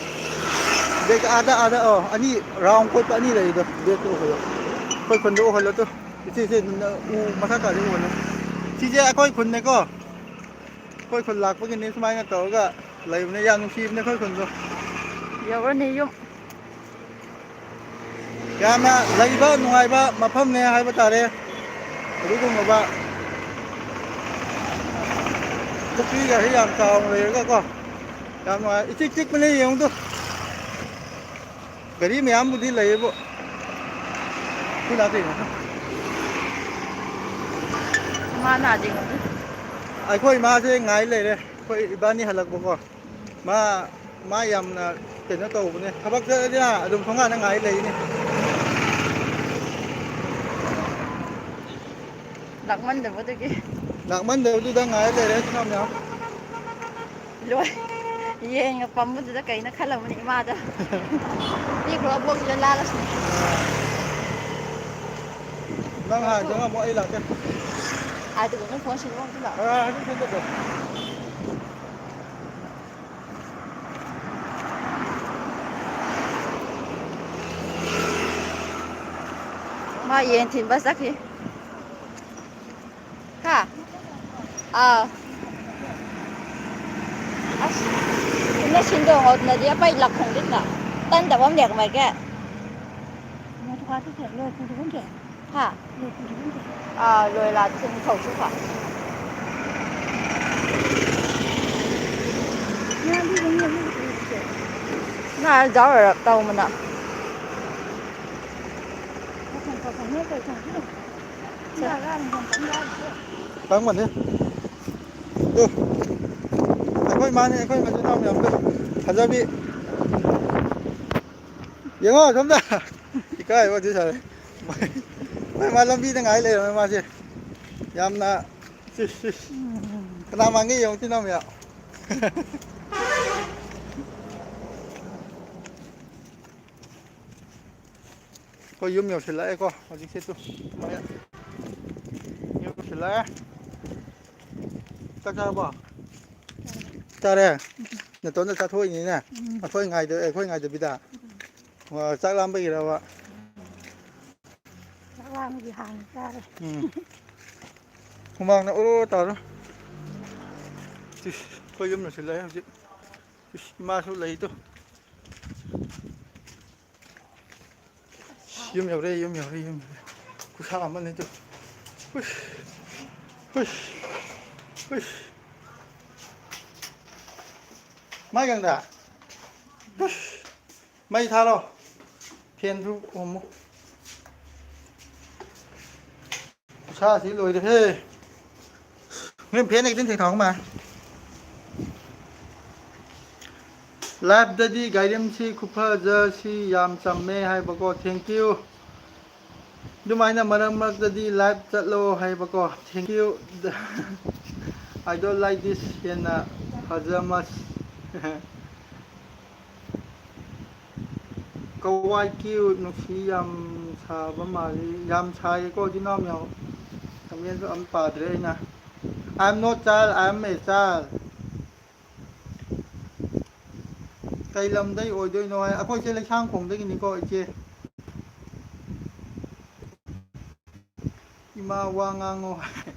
ꯕꯦꯛꯇ ꯑꯥꯗ, ꯑꯥꯗ, ꯑꯣ, ꯑꯅꯤ, ꯔꯥꯎꯟ ꯀꯣꯏꯄ ꯑꯅꯤ ꯂꯩꯔꯤꯗꯣ, ꯕꯦꯛꯇ ꯎꯍꯜꯂꯣ꯫ ꯑꯩꯈꯣꯏ ꯈꯨꯟꯗ ꯎꯍꯜꯂꯣ ꯇꯨ꯫ ꯏꯆꯦ, ꯏꯆꯦ, ꯎ ꯃꯊꯛ ꯀꯥꯁꯦ ꯎꯍꯜꯂꯣ꯫ ꯁꯤꯁꯦ ꯑꯩꯈꯣꯏ ꯈꯨꯟꯅꯦꯀꯣ꯫ ꯑꯩꯈꯣꯏ ꯈꯨꯟ ꯂꯥꯛꯄꯒꯤꯅꯤ ꯁꯨꯃꯥꯏꯅ ꯇꯧꯔꯒ ꯂꯩꯕꯅꯦ꯫ ꯌꯥꯝ ꯅꯨꯡꯁꯤꯕꯅꯦ ꯑꯩꯈꯣꯏ ꯈꯨꯟꯗꯣ꯫ ꯌꯧꯔꯅꯤ ꯌꯨꯝ꯫ ꯌꯥꯝꯅ ꯂꯩꯕ ꯅꯨꯡꯉꯥꯏꯕ ꯃꯐꯝꯅꯦ ꯍꯥꯏꯕ ꯇꯥꯔꯦ꯫ ꯑꯗꯨꯒꯨꯝꯂꯕ ꯄꯨꯈ꯭ꯔꯤꯒꯁꯦ ꯌꯥꯝ ꯆꯥꯎꯅ ꯂꯩꯔꯒꯀꯣ, ꯌꯥꯝ ꯅꯨꯡꯉꯥꯏ꯫ ꯏꯆꯤꯛ ꯆꯤꯛꯄꯅꯦ ꯌꯦꯡꯉꯨꯗꯣ꯫ ꯒꯥꯔꯤ ꯃꯌꯥꯝꯕꯨꯗꯤ ꯂꯩꯌꯦꯕꯨ꯫ ꯑꯩꯈꯣꯏ ꯂꯥꯛꯇꯣꯏꯅꯦ꯫ ꯃꯥ ꯅꯥꯗꯦ꯫ ꯑꯩꯈꯣꯏ ꯏꯃꯥꯁꯦ ꯉꯥꯏ ꯂꯩꯔꯦ꯫ ꯑꯩꯈꯣꯏ ꯏꯕꯥꯅꯤ ꯍꯜꯂꯛꯄꯀꯣ꯫ ꯃꯥ, ꯃꯥ ꯌꯥꯝꯅ ꯀꯩꯅꯣ ꯇꯧꯕꯅꯦ꯫ ꯊꯕꯛ ꯆꯠꯂꯗꯤ ꯑꯗꯨꯝ ꯊꯣꯡꯒꯥꯟꯗ ꯉꯥꯏ ꯂꯩꯅꯦ꯫ ꯂꯥꯛꯃꯟꯗꯕꯗꯨꯒꯤ꯫ ꯂꯥꯛꯃꯟꯗꯕꯗꯨꯗ ꯉꯥꯏ ꯂꯩꯔꯦ ꯏꯆꯤꯟ ꯏꯅꯥꯎ ꯃꯌꯥꯝ꯫ ꯂꯣꯏ-, ꯌꯦꯟꯒ ꯄꯝꯕꯗꯨꯗ ꯀꯩꯅꯣ ꯈꯜꯂꯝꯃꯅꯤ ꯏꯃꯥꯗꯣ꯫ ꯄꯤꯈ꯭ꯔꯣ ꯑꯕꯣꯛꯀꯤꯗꯣ ꯂꯥꯜꯂꯁꯅꯨ꯫ ꯅꯪ ꯍꯥꯟꯅ ꯆꯪꯉꯝꯃꯣ, ꯑꯩ ꯂꯥꯛꯀꯦ꯫ ꯑꯗꯨꯒ ꯅꯪ ꯐꯣꯟ ꯁꯤꯜꯂꯣ ꯑꯝꯇ ꯂꯥꯛꯑꯣ꯫ ꯑꯥ, ꯑꯗꯨꯝ ꯁꯦꯝꯖꯜꯂꯣ꯫ ꯃꯥ ꯌꯦꯟ ꯊꯤꯟꯕ ꯆꯠꯈꯤ꯫ ꯍꯥ? ꯑꯥ꯫ ꯑꯁ, ꯏꯟꯅ ꯁꯤꯟꯗꯣꯡ ꯍꯧꯗꯅꯗꯤ ꯑꯄꯩ ꯂꯥꯛꯈꯣꯡꯗꯤꯟꯅ ꯇꯟꯗꯕ ꯑꯃ ꯂꯦꯛ ꯃꯥꯏꯒꯦ꯫ ꯍꯥ? ꯑꯥ, ꯂꯣꯏ ꯂꯥꯛ ꯊꯨꯝ ꯊꯧꯁꯨ ꯐ꯫ ꯅ ꯖꯥꯎꯔꯔꯛ ꯇꯧ ꯃꯅ꯫ ꯈꯪꯕꯅꯤ꯫ ꯇꯨ, ꯑꯩꯈꯣꯏ ꯃꯥꯅꯦ, ꯑꯩꯈꯣꯏ ꯃꯆꯤꯟ ꯃꯅꯥꯎ ꯃꯌꯥꯝꯗꯣ ꯐꯖꯕꯤ꯫ ꯌꯦꯡꯉꯣ ꯑꯁꯣꯝꯗ꯫ ꯏꯀꯥꯏꯕꯗꯤ ꯁꯥꯔꯦ꯫ ꯃꯣꯏ ꯃꯥ ꯂꯝꯕꯤꯗ ꯉꯥꯏ ꯂꯩꯔꯝꯃꯦ ꯃꯥꯁꯦ꯫ ꯌꯥꯝꯅ ꯁꯤꯁ, ꯁꯤꯁ꯫ ꯀꯅꯥ ꯃꯥꯟꯒꯦ ꯌꯦꯡꯉꯨ ꯁꯤ ꯅꯃꯌꯥ꯫ ꯑꯩꯈꯣꯏ ꯌꯨꯝ ꯌꯧꯁꯤꯜꯂꯛꯑꯦꯀꯣ ꯍꯧꯖꯤꯛꯁꯦ ꯇꯨ꯫ ꯌꯨꯝ ꯌꯧꯁꯤꯜꯂꯛꯑꯦ꯫ ꯆꯥꯛ ꯆꯥꯔꯕꯣ? ꯆꯥꯔꯦ꯫ ꯅꯇꯣꯝꯇ ꯆꯥꯊꯣꯛꯏꯅꯤꯅꯦ꯫ ꯎꯝ꯫ ꯑꯩꯈꯣꯏ ꯉꯥꯏꯗ-, ꯑꯩꯈꯣꯏ ꯉꯥꯏꯗꯕꯤꯗ꯫ ꯎꯝ꯫ ꯑꯣ, ꯆꯥꯛ ꯂꯥꯝꯕꯒꯤꯔꯕ? ꯆꯥꯛ ꯂꯥꯝꯕꯒꯤ ꯍꯥꯟꯅ ꯆꯥꯔꯦ꯫ ꯎꯝ꯫ ꯍꯨꯃꯥꯡꯅ ꯑꯣꯔꯣ ꯇꯥꯔꯣ꯫ ꯏꯁ, ꯑꯩꯈꯣꯏ ꯌꯨꯝ ꯌꯧꯁꯤꯜꯂꯛꯑꯦ ꯍꯧꯖꯤꯛ꯫ ꯏꯁ, ꯏꯃꯥꯁꯨ ꯂꯩꯗꯣ꯫ ꯌꯨꯝ ꯌꯧꯔꯦ, ꯌꯨꯝ ꯌꯧꯔꯦ, ꯌꯨꯝ ꯌꯧꯔꯦ꯫ ꯈꯨꯁꯥ ꯑꯃꯅꯤ ꯇꯨ꯫ ꯍꯨꯏꯁ, ꯍꯨꯏꯁ, ꯍꯨꯏꯁ꯫ ꯃꯥꯏ ꯒꯪꯗ꯫ ꯍꯨꯏꯁ꯫ ꯃꯩ ꯊꯥꯔꯣ꯫ ꯐꯦꯟꯁꯨ ꯍꯨꯝꯃꯨ꯫ ꯈꯨꯁꯥꯁꯤ ꯂꯣꯏꯔꯦꯍꯦ꯫ ꯅꯣꯏ ꯐꯦꯟ ꯑꯦꯛꯇꯤꯡ ꯊꯦꯡ ꯊꯥꯎ ꯃꯥ꯫ Live ꯇꯗꯤ ꯒꯥꯏꯔꯦꯝꯁꯤ ꯈꯨꯐꯖꯁꯤ ꯌꯥꯝ ꯆꯝꯃꯦ ꯍꯥꯏꯕꯀꯣ, thank you꯫ ꯑꯗꯨꯃꯥꯏꯅ ꯃꯔꯛ ꯃꯔꯛꯇꯗꯤ live ꯆꯠꯂꯣ ꯍꯥꯏꯕꯀꯣ, thank you꯫ I don't like this ꯍꯦꯟꯅ ꯐꯖꯃꯁ꯫ ꯀꯋꯥꯏ ꯀ꯭ꯌꯨꯠ ꯅꯨꯡꯁꯤ ꯌꯥꯝ ꯁꯥꯕ ꯃꯥꯜꯂꯤ꯫ ꯌꯥꯝ ꯁꯥꯏꯌꯦꯀꯣ ꯏꯆꯤꯟ ꯏꯅꯥꯎ ꯃꯌꯥꯝ꯫ Comment ꯁꯨ ꯑꯝ ꯄꯥꯗ꯭ꯔꯦ ꯑꯩꯅ꯫ I am not child, I am a child꯫ ꯀꯩ ꯂꯝꯗꯩ ꯑꯣꯏꯗꯣꯏꯅꯣ ꯍꯥꯏ? ꯑꯩꯈꯣꯏꯁꯦ ꯂꯩꯁꯥꯡꯈꯣꯡꯗꯒꯤꯅꯤꯀꯣ ꯏꯆꯦ꯫ ꯏꯃꯥ ꯋꯥ ꯉꯥꯡꯉꯣ꯫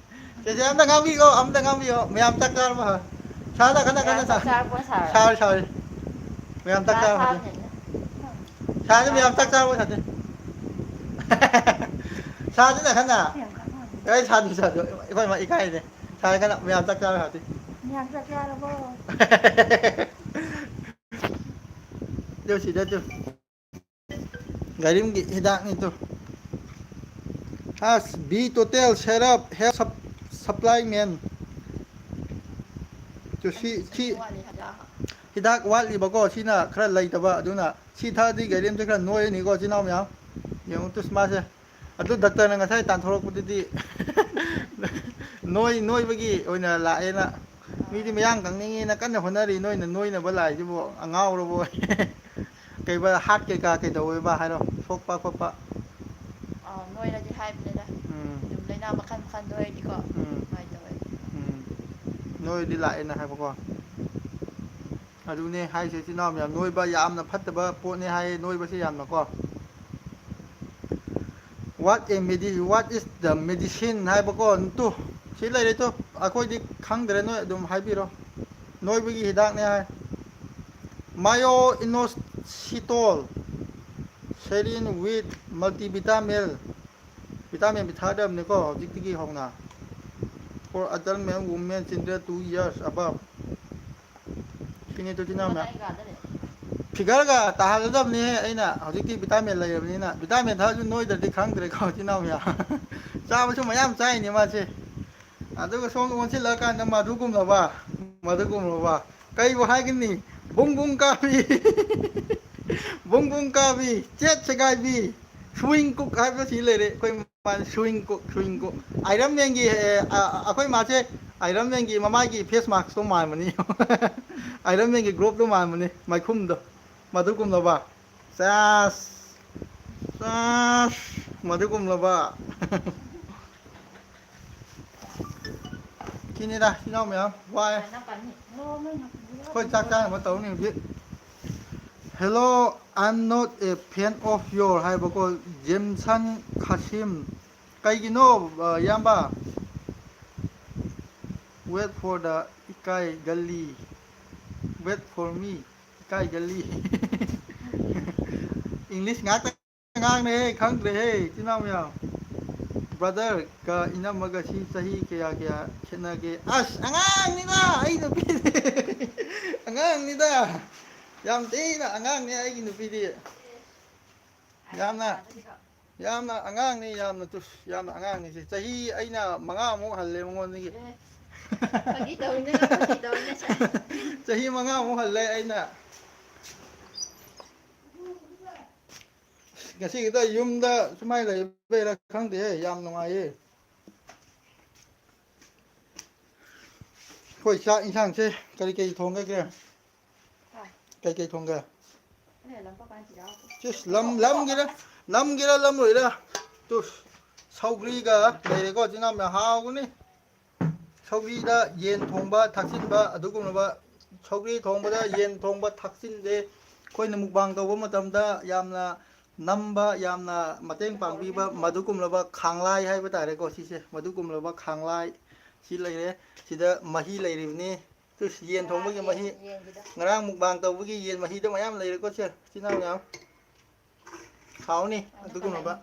ꯆꯦꯆꯦ, ꯑꯝꯇ ꯉꯥꯡꯕꯤꯌꯣ, ꯑꯝꯇ ꯉꯥꯡꯕꯤꯌꯣ꯫ ꯃꯌꯥꯝ ꯆꯥꯛ ꯆꯥꯔꯕꯣ? ꯁꯥꯔ, ꯀꯟꯅ, ꯀꯟꯅ ꯃꯌꯥꯝ ꯆꯥꯛ ꯁꯥ-, ꯆꯥꯔꯕꯣ, ꯁꯥꯔ? ꯁꯥꯔ, ꯁꯥꯔ꯫ ꯃꯌꯥꯝ ꯆꯥꯛ ꯆꯥ ꯆꯥꯔꯕꯣ? ꯐꯥꯝꯅꯤꯅ꯫ ꯁꯥꯔꯁꯦ, ꯃꯌꯥꯝ ꯆꯥꯛ ꯆꯥꯔꯕꯣ, ꯁꯥꯔꯁꯦ? ꯁꯥꯔꯁꯤꯅ ꯀꯟꯅ꯫ ꯑꯩ ꯁꯥꯗꯨ, ꯁꯥꯗꯨ꯫ ꯑꯩꯈꯣꯏ ꯃꯥ ꯏꯀꯥꯏꯅꯦ꯫ ꯁꯥꯔ ꯀꯟꯅ, ꯃꯌꯥꯝ ꯆꯥꯛ ꯆꯥꯔꯕꯣ, ꯁꯥꯔꯁꯦ? ꯃꯌꯥꯝ ꯆꯥꯛ ꯆꯥꯔꯕꯣ? ꯇꯨ, ꯁꯤꯗ ꯇꯨ꯫ ꯒꯥꯔꯤꯝꯒꯤ ꯍꯤꯗꯥꯛꯅꯤ ꯇꯨ꯫ ꯑꯁ, B total setup health sup- supplement. Two ꯁꯤ, ꯁꯤ ꯋꯥꯠꯂꯤ ꯍꯥꯏꯕ꯫ ꯍꯤꯗꯥꯛ ꯋꯥꯠꯂꯤꯕꯀꯣ, ꯁꯤꯅ ꯈꯔ ꯂꯩꯇꯕ, ꯑꯗꯨꯅ ꯁꯤ ꯊꯛꯑꯗꯤ ꯒꯥꯏꯔꯦꯝꯁꯦ ꯈꯔ ꯅꯣꯏꯔꯅꯤꯀꯣ, ꯏꯆꯤꯟ ꯏꯅꯥꯎ ꯃꯌꯥꯝ꯫ ꯌꯦꯡꯉꯨ ꯇꯨ ꯃꯥꯁꯦ꯫ ꯑꯗꯨ ꯗꯥꯛꯇꯔꯅ ꯉꯁꯥꯏ ꯇꯥꯟꯊꯣꯔꯛꯄꯗꯨꯗꯤ ꯅꯣꯏ, ꯅꯣꯏꯕꯒꯤ ꯑꯣꯏꯅ ꯂꯥꯛꯑꯦꯅ꯫ ꯃꯤꯗꯤ ꯃꯌꯥꯡ ꯀꯪꯅꯤꯡꯉꯦꯅ ꯀꯟꯅ ꯍꯣꯠꯅꯔꯤ, ꯅꯣꯏꯅ ꯅꯣꯏꯅꯕ ꯂꯥꯛꯏꯁꯤꯕꯨ ꯑꯉꯥꯎꯔꯕꯣ? ꯀꯩꯕ, ꯍꯥꯔꯠ ꯀꯩꯀꯥ ꯀꯩꯗꯧꯋꯦꯕ ꯍꯥꯏꯔꯣ? ꯁꯣꯛꯄ ꯈꯣꯠꯄ? ꯑꯥ, ꯅꯣꯏꯔꯗꯤ ꯍꯥꯏꯕꯅꯤꯗ꯫ ꯎꯝ꯫ ꯑꯗꯨꯝ ꯂꯥꯏꯅꯥ ꯃꯈꯜ ꯃꯈꯜ ꯅꯣꯏꯔꯗꯤꯀꯣ꯫ ꯎꯝ꯫ ꯑꯗꯨꯃꯥꯏꯅ ꯇꯧꯋꯦ꯫ ꯎꯝ꯫ ꯅꯣꯏꯔꯗꯤ ꯂꯥꯛꯑꯦꯅ ꯍꯥꯏꯕꯀꯣ꯫ ꯑꯗꯨꯅꯦ ꯍꯥꯏꯁꯦ, ꯏꯆꯤꯟ ꯏꯅꯥꯎ ꯃꯌꯥꯝ, ꯅꯣꯏꯕ ꯌꯥꯝꯅ ꯐꯠꯇꯕ ꯄꯣꯠꯅꯦ ꯍꯥꯏꯌꯦ, ꯅꯣꯏꯕꯁꯦ ꯌꯥꯝꯅꯀꯣ꯫ What a medi- what is the medicine ꯍꯥꯏꯕꯀꯣ, ꯇꯨ, ꯁꯤ ꯂꯩꯔꯦ ꯇꯨ, ꯑꯩꯈꯣꯏꯗꯤ ꯈꯪꯗ꯭ꯔꯦ, ꯅꯣꯏ ꯑꯗꯨꯝ ꯍꯥꯏꯕꯤꯔꯣ꯫ ꯅꯣꯏꯕꯒꯤ ꯍꯤꯗꯥꯛꯅꯦ ꯍꯥꯏ꯫ Myo-inositol, serine with multivitamin, vitamin ꯄꯤꯊꯛꯀꯗꯕꯅꯤꯀꯣ ꯍꯧꯖꯤꯛꯇꯒꯤ ꯍꯧꯅ꯫ For adult men, women, children two years above. ꯁꯤꯅꯤ ꯇꯨ ꯏꯆꯤꯟ ꯏꯅꯥꯎ ꯃꯌꯥꯝ꯫ ꯐꯤꯒꯔꯒ ꯇꯥꯍꯜꯂꯗꯕꯅꯤꯍꯦ ꯑꯩꯅ꯫ ꯍꯧꯖꯤꯛꯇꯤ ꯚꯤꯇꯥꯃꯤꯟ ꯂꯩꯔꯕꯅꯤꯅ꯫ ꯚꯤꯇꯥꯃꯤꯟ ꯊꯛꯑꯁꯨ ꯅꯣꯏꯗ꯭ꯔꯗꯤ ꯈꯪꯗ꯭ꯔꯦꯀꯣ ꯏꯆꯤꯟ ꯏꯅꯥꯎ ꯃꯌꯥꯝ꯫ ꯆꯥꯕꯁꯨ ꯃꯌꯥꯝ ꯆꯥꯏꯅꯦ ꯃꯥꯁꯦ꯫ ꯑꯗꯨꯒ ꯁꯣꯝꯗ ꯑꯣꯟꯁꯤꯜꯂꯛꯑꯀꯥꯟꯗ ꯃꯗꯨꯒꯨꯝꯂꯕ, ꯃꯗꯨꯒꯨꯝꯂꯕ ꯀꯩꯕꯨ ꯍꯥꯏꯒꯅꯤ? ꯕꯨꯡ ꯕꯨꯡ ꯀꯥꯕꯤ, ꯕꯨꯡ ꯕꯨꯡ ꯀꯥꯕꯤ, ꯆꯦꯠ ꯁꯦꯒꯥꯏꯕꯤ, ꯁ꯭ꯋꯤꯡ ꯀꯨꯛ ꯍꯥꯏꯕꯁꯤ ꯂꯩꯔꯦ꯫ ꯑꯩꯈꯣꯏ ꯃꯥꯁꯦ ꯁ꯭ꯋꯤꯡ ꯀꯨꯛ, ꯁ꯭ꯋꯤꯡ ꯀꯨꯛ꯫ ꯑꯥꯏꯔꯟ ꯃꯦꯟꯒꯤ, ꯑꯦ, ꯑ, ꯑ, ꯑꯩꯈꯣꯏ ꯃꯥꯁꯦ ꯑꯥꯏꯔꯟ ꯃꯦꯟꯒꯤ ꯃꯃꯥꯏꯒꯤ ꯐꯦꯁ ꯃꯥꯛꯁꯇꯣ ꯃꯥꯟꯕꯅꯤ꯫ ꯑꯥꯏꯔꯟ ꯃꯦꯟꯒꯤ ꯒ꯭ꯂꯣꯞꯇꯣ ꯃꯥꯟꯕꯅꯤ, ꯃꯥꯏꯈꯨꯝꯗꯣ꯫ ꯃꯗꯨꯒꯨꯝꯂꯕ꯫ ꯆꯥꯁ꯫ ꯆꯥꯁ꯫ ꯃꯗꯨꯒꯨꯝꯂꯕ꯫ ꯁꯤꯅꯤꯗ, ꯏꯆꯤꯟ ꯏꯅꯥꯎ ꯃꯌꯥꯝ, ꯋꯥꯏ꯫ ꯑꯩꯈꯣꯏ ꯆꯥꯛ ꯆꯥꯅꯕ ꯇꯧꯅꯤ ꯍꯧꯖꯤꯛ꯫ Hello, I'm not a fan of your ꯍꯥꯏꯕꯀꯣ, ꯖꯦꯝꯁꯟ ꯈꯥꯁꯤꯝ꯫ ꯀꯩꯒꯤꯅꯣ, ꯑ, ꯏꯌꯥꯝꯕ? Wait for the ꯏꯀꯥꯏ ꯒꯜꯂꯤ꯫ Wait for me. ꯏꯀꯥꯏ ꯒꯜꯂꯤ꯫ English ꯉꯥꯛꯇ ꯉꯥꯡꯅꯦꯍꯦ, ꯈꯪꯗ꯭ꯔꯦꯍꯦ, ꯏꯆꯤꯟ ꯏꯅꯥꯎ ꯃꯌꯥꯝ꯫ Brother ꯒ ꯏꯅꯝꯃꯒ ꯁꯤ ꯆꯍꯤ ꯀꯌꯥ ꯀꯌꯥ ꯈꯦꯠꯅꯒꯦ? ꯑꯁ, ꯑꯉꯥꯡꯅꯤꯗ ꯑꯩ ꯅꯨꯄꯤꯗꯤ꯫ ꯑꯉꯥꯡꯅꯤꯗ꯫ ꯌꯥꯝ ꯊꯤꯅ ꯑꯉꯥꯡꯅꯦ ꯑꯩꯒꯤ ꯅꯨꯄꯤꯗꯤ꯫ ꯌꯥꯝꯅ꯫ ꯌꯥꯝꯅ ꯑꯉꯥꯡꯅꯤ, ꯌꯥꯝꯅ ꯇꯨ-, ꯌꯥꯝꯅ ꯑꯉꯥꯡꯅꯤ ꯁꯤ꯫ ꯆꯍꯤ ꯑꯩꯅ ꯃꯉꯥꯃꯨꯛ ꯍꯜꯂꯦ ꯃꯉꯣꯟꯗꯒꯤ꯫ ꯑꯦ, ꯐꯥꯒꯤ ꯇꯧꯅꯦ, ꯐꯥꯒꯤ ꯇꯧꯅꯦ ꯁꯦ꯫ ꯆꯍꯤ ꯃꯉꯥꯃꯨꯛ ꯍꯜꯂꯦ ꯑꯩꯅ꯫ ꯉꯁꯤ ꯈꯤꯇ ꯌꯨꯝꯗ ꯁꯨꯃꯥꯏꯅ ꯂꯩꯕꯩꯔꯥ ꯈꯪꯗꯦꯍꯦ, ꯌꯥꯝ ꯅꯨꯡꯉꯥꯏꯌꯦ꯫ ꯑꯩꯈꯣꯏ ꯆꯥꯛ ꯏꯟꯁꯥꯡꯁꯦ ꯀꯔꯤ ꯀꯔꯤ ꯊꯣꯡꯒꯒꯦ? ꯀꯩ ꯀꯩ ꯊꯣꯡꯒꯦ? ꯆꯤꯁ, ꯂꯝ, ꯂꯝꯒꯤꯔ, ꯂꯝꯒꯤꯔ ꯂꯝꯂꯣꯏꯔ? ꯇꯨ, ꯁꯧꯒ꯭ꯔꯤꯒ ꯂꯩꯔꯦꯀꯣ, ꯏꯆꯤꯟ ꯏꯅꯥꯎ ꯃꯌꯥꯝ ꯍꯥꯎꯒꯅꯤ꯫ ꯁꯧꯒ꯭ꯔꯤꯗ ꯌꯦꯟ ꯊꯣꯡꯕ ꯊꯥꯛꯆꯤꯟꯕ ꯑꯗꯨꯒꯨꯝꯂꯕ, ꯁꯧꯒ꯭ꯔꯤ ꯊꯣꯡꯕꯗ ꯌꯦꯟ ꯊꯣꯡꯕ ꯊꯥꯛꯆꯤꯟꯗꯦ꯫ ꯑꯩꯈꯣꯏꯅ ꯃꯨꯛꯕꯥꯡ ꯇꯧꯕ ꯃꯇꯝꯗ ꯌꯥꯝꯅ ꯅꯝꯕ, ꯌꯥꯝꯅ ꯃꯇꯦꯡ ꯄꯥꯡꯕꯤꯕ ꯃꯗꯨꯒꯨꯝꯂꯕ ꯈꯥꯡꯂꯥꯏ ꯍꯥꯏꯕ ꯇꯥꯔꯦꯀꯣ, ꯁꯤꯁꯦ, ꯃꯗꯨꯒꯨꯝꯂꯕ ꯈꯥꯡꯂꯥꯏ ꯁꯤ ꯂꯩꯔꯦ꯫ ꯁꯤꯗ ꯃꯍꯤ ꯂꯩꯔꯤꯕꯅꯤ꯫ ꯇꯨ, ꯌꯦꯟ ꯊꯣꯡꯕꯒꯤ ꯃꯍꯤ꯫ ꯉꯔꯥꯡ ꯃꯨꯛꯕꯥꯡ ꯇꯧꯕꯒꯤ ꯌꯦꯟ ꯃꯍꯤꯗꯣ ꯃꯌꯥꯝ ꯂꯩꯔꯦꯀꯣ, ꯁꯦ, ꯏꯆꯤꯟ ꯏꯅꯥꯎ ꯃꯌꯥꯝ꯫ ꯍꯥꯎꯅꯤ꯫ ꯑꯗꯨꯒꯨꯝꯂꯕ꯫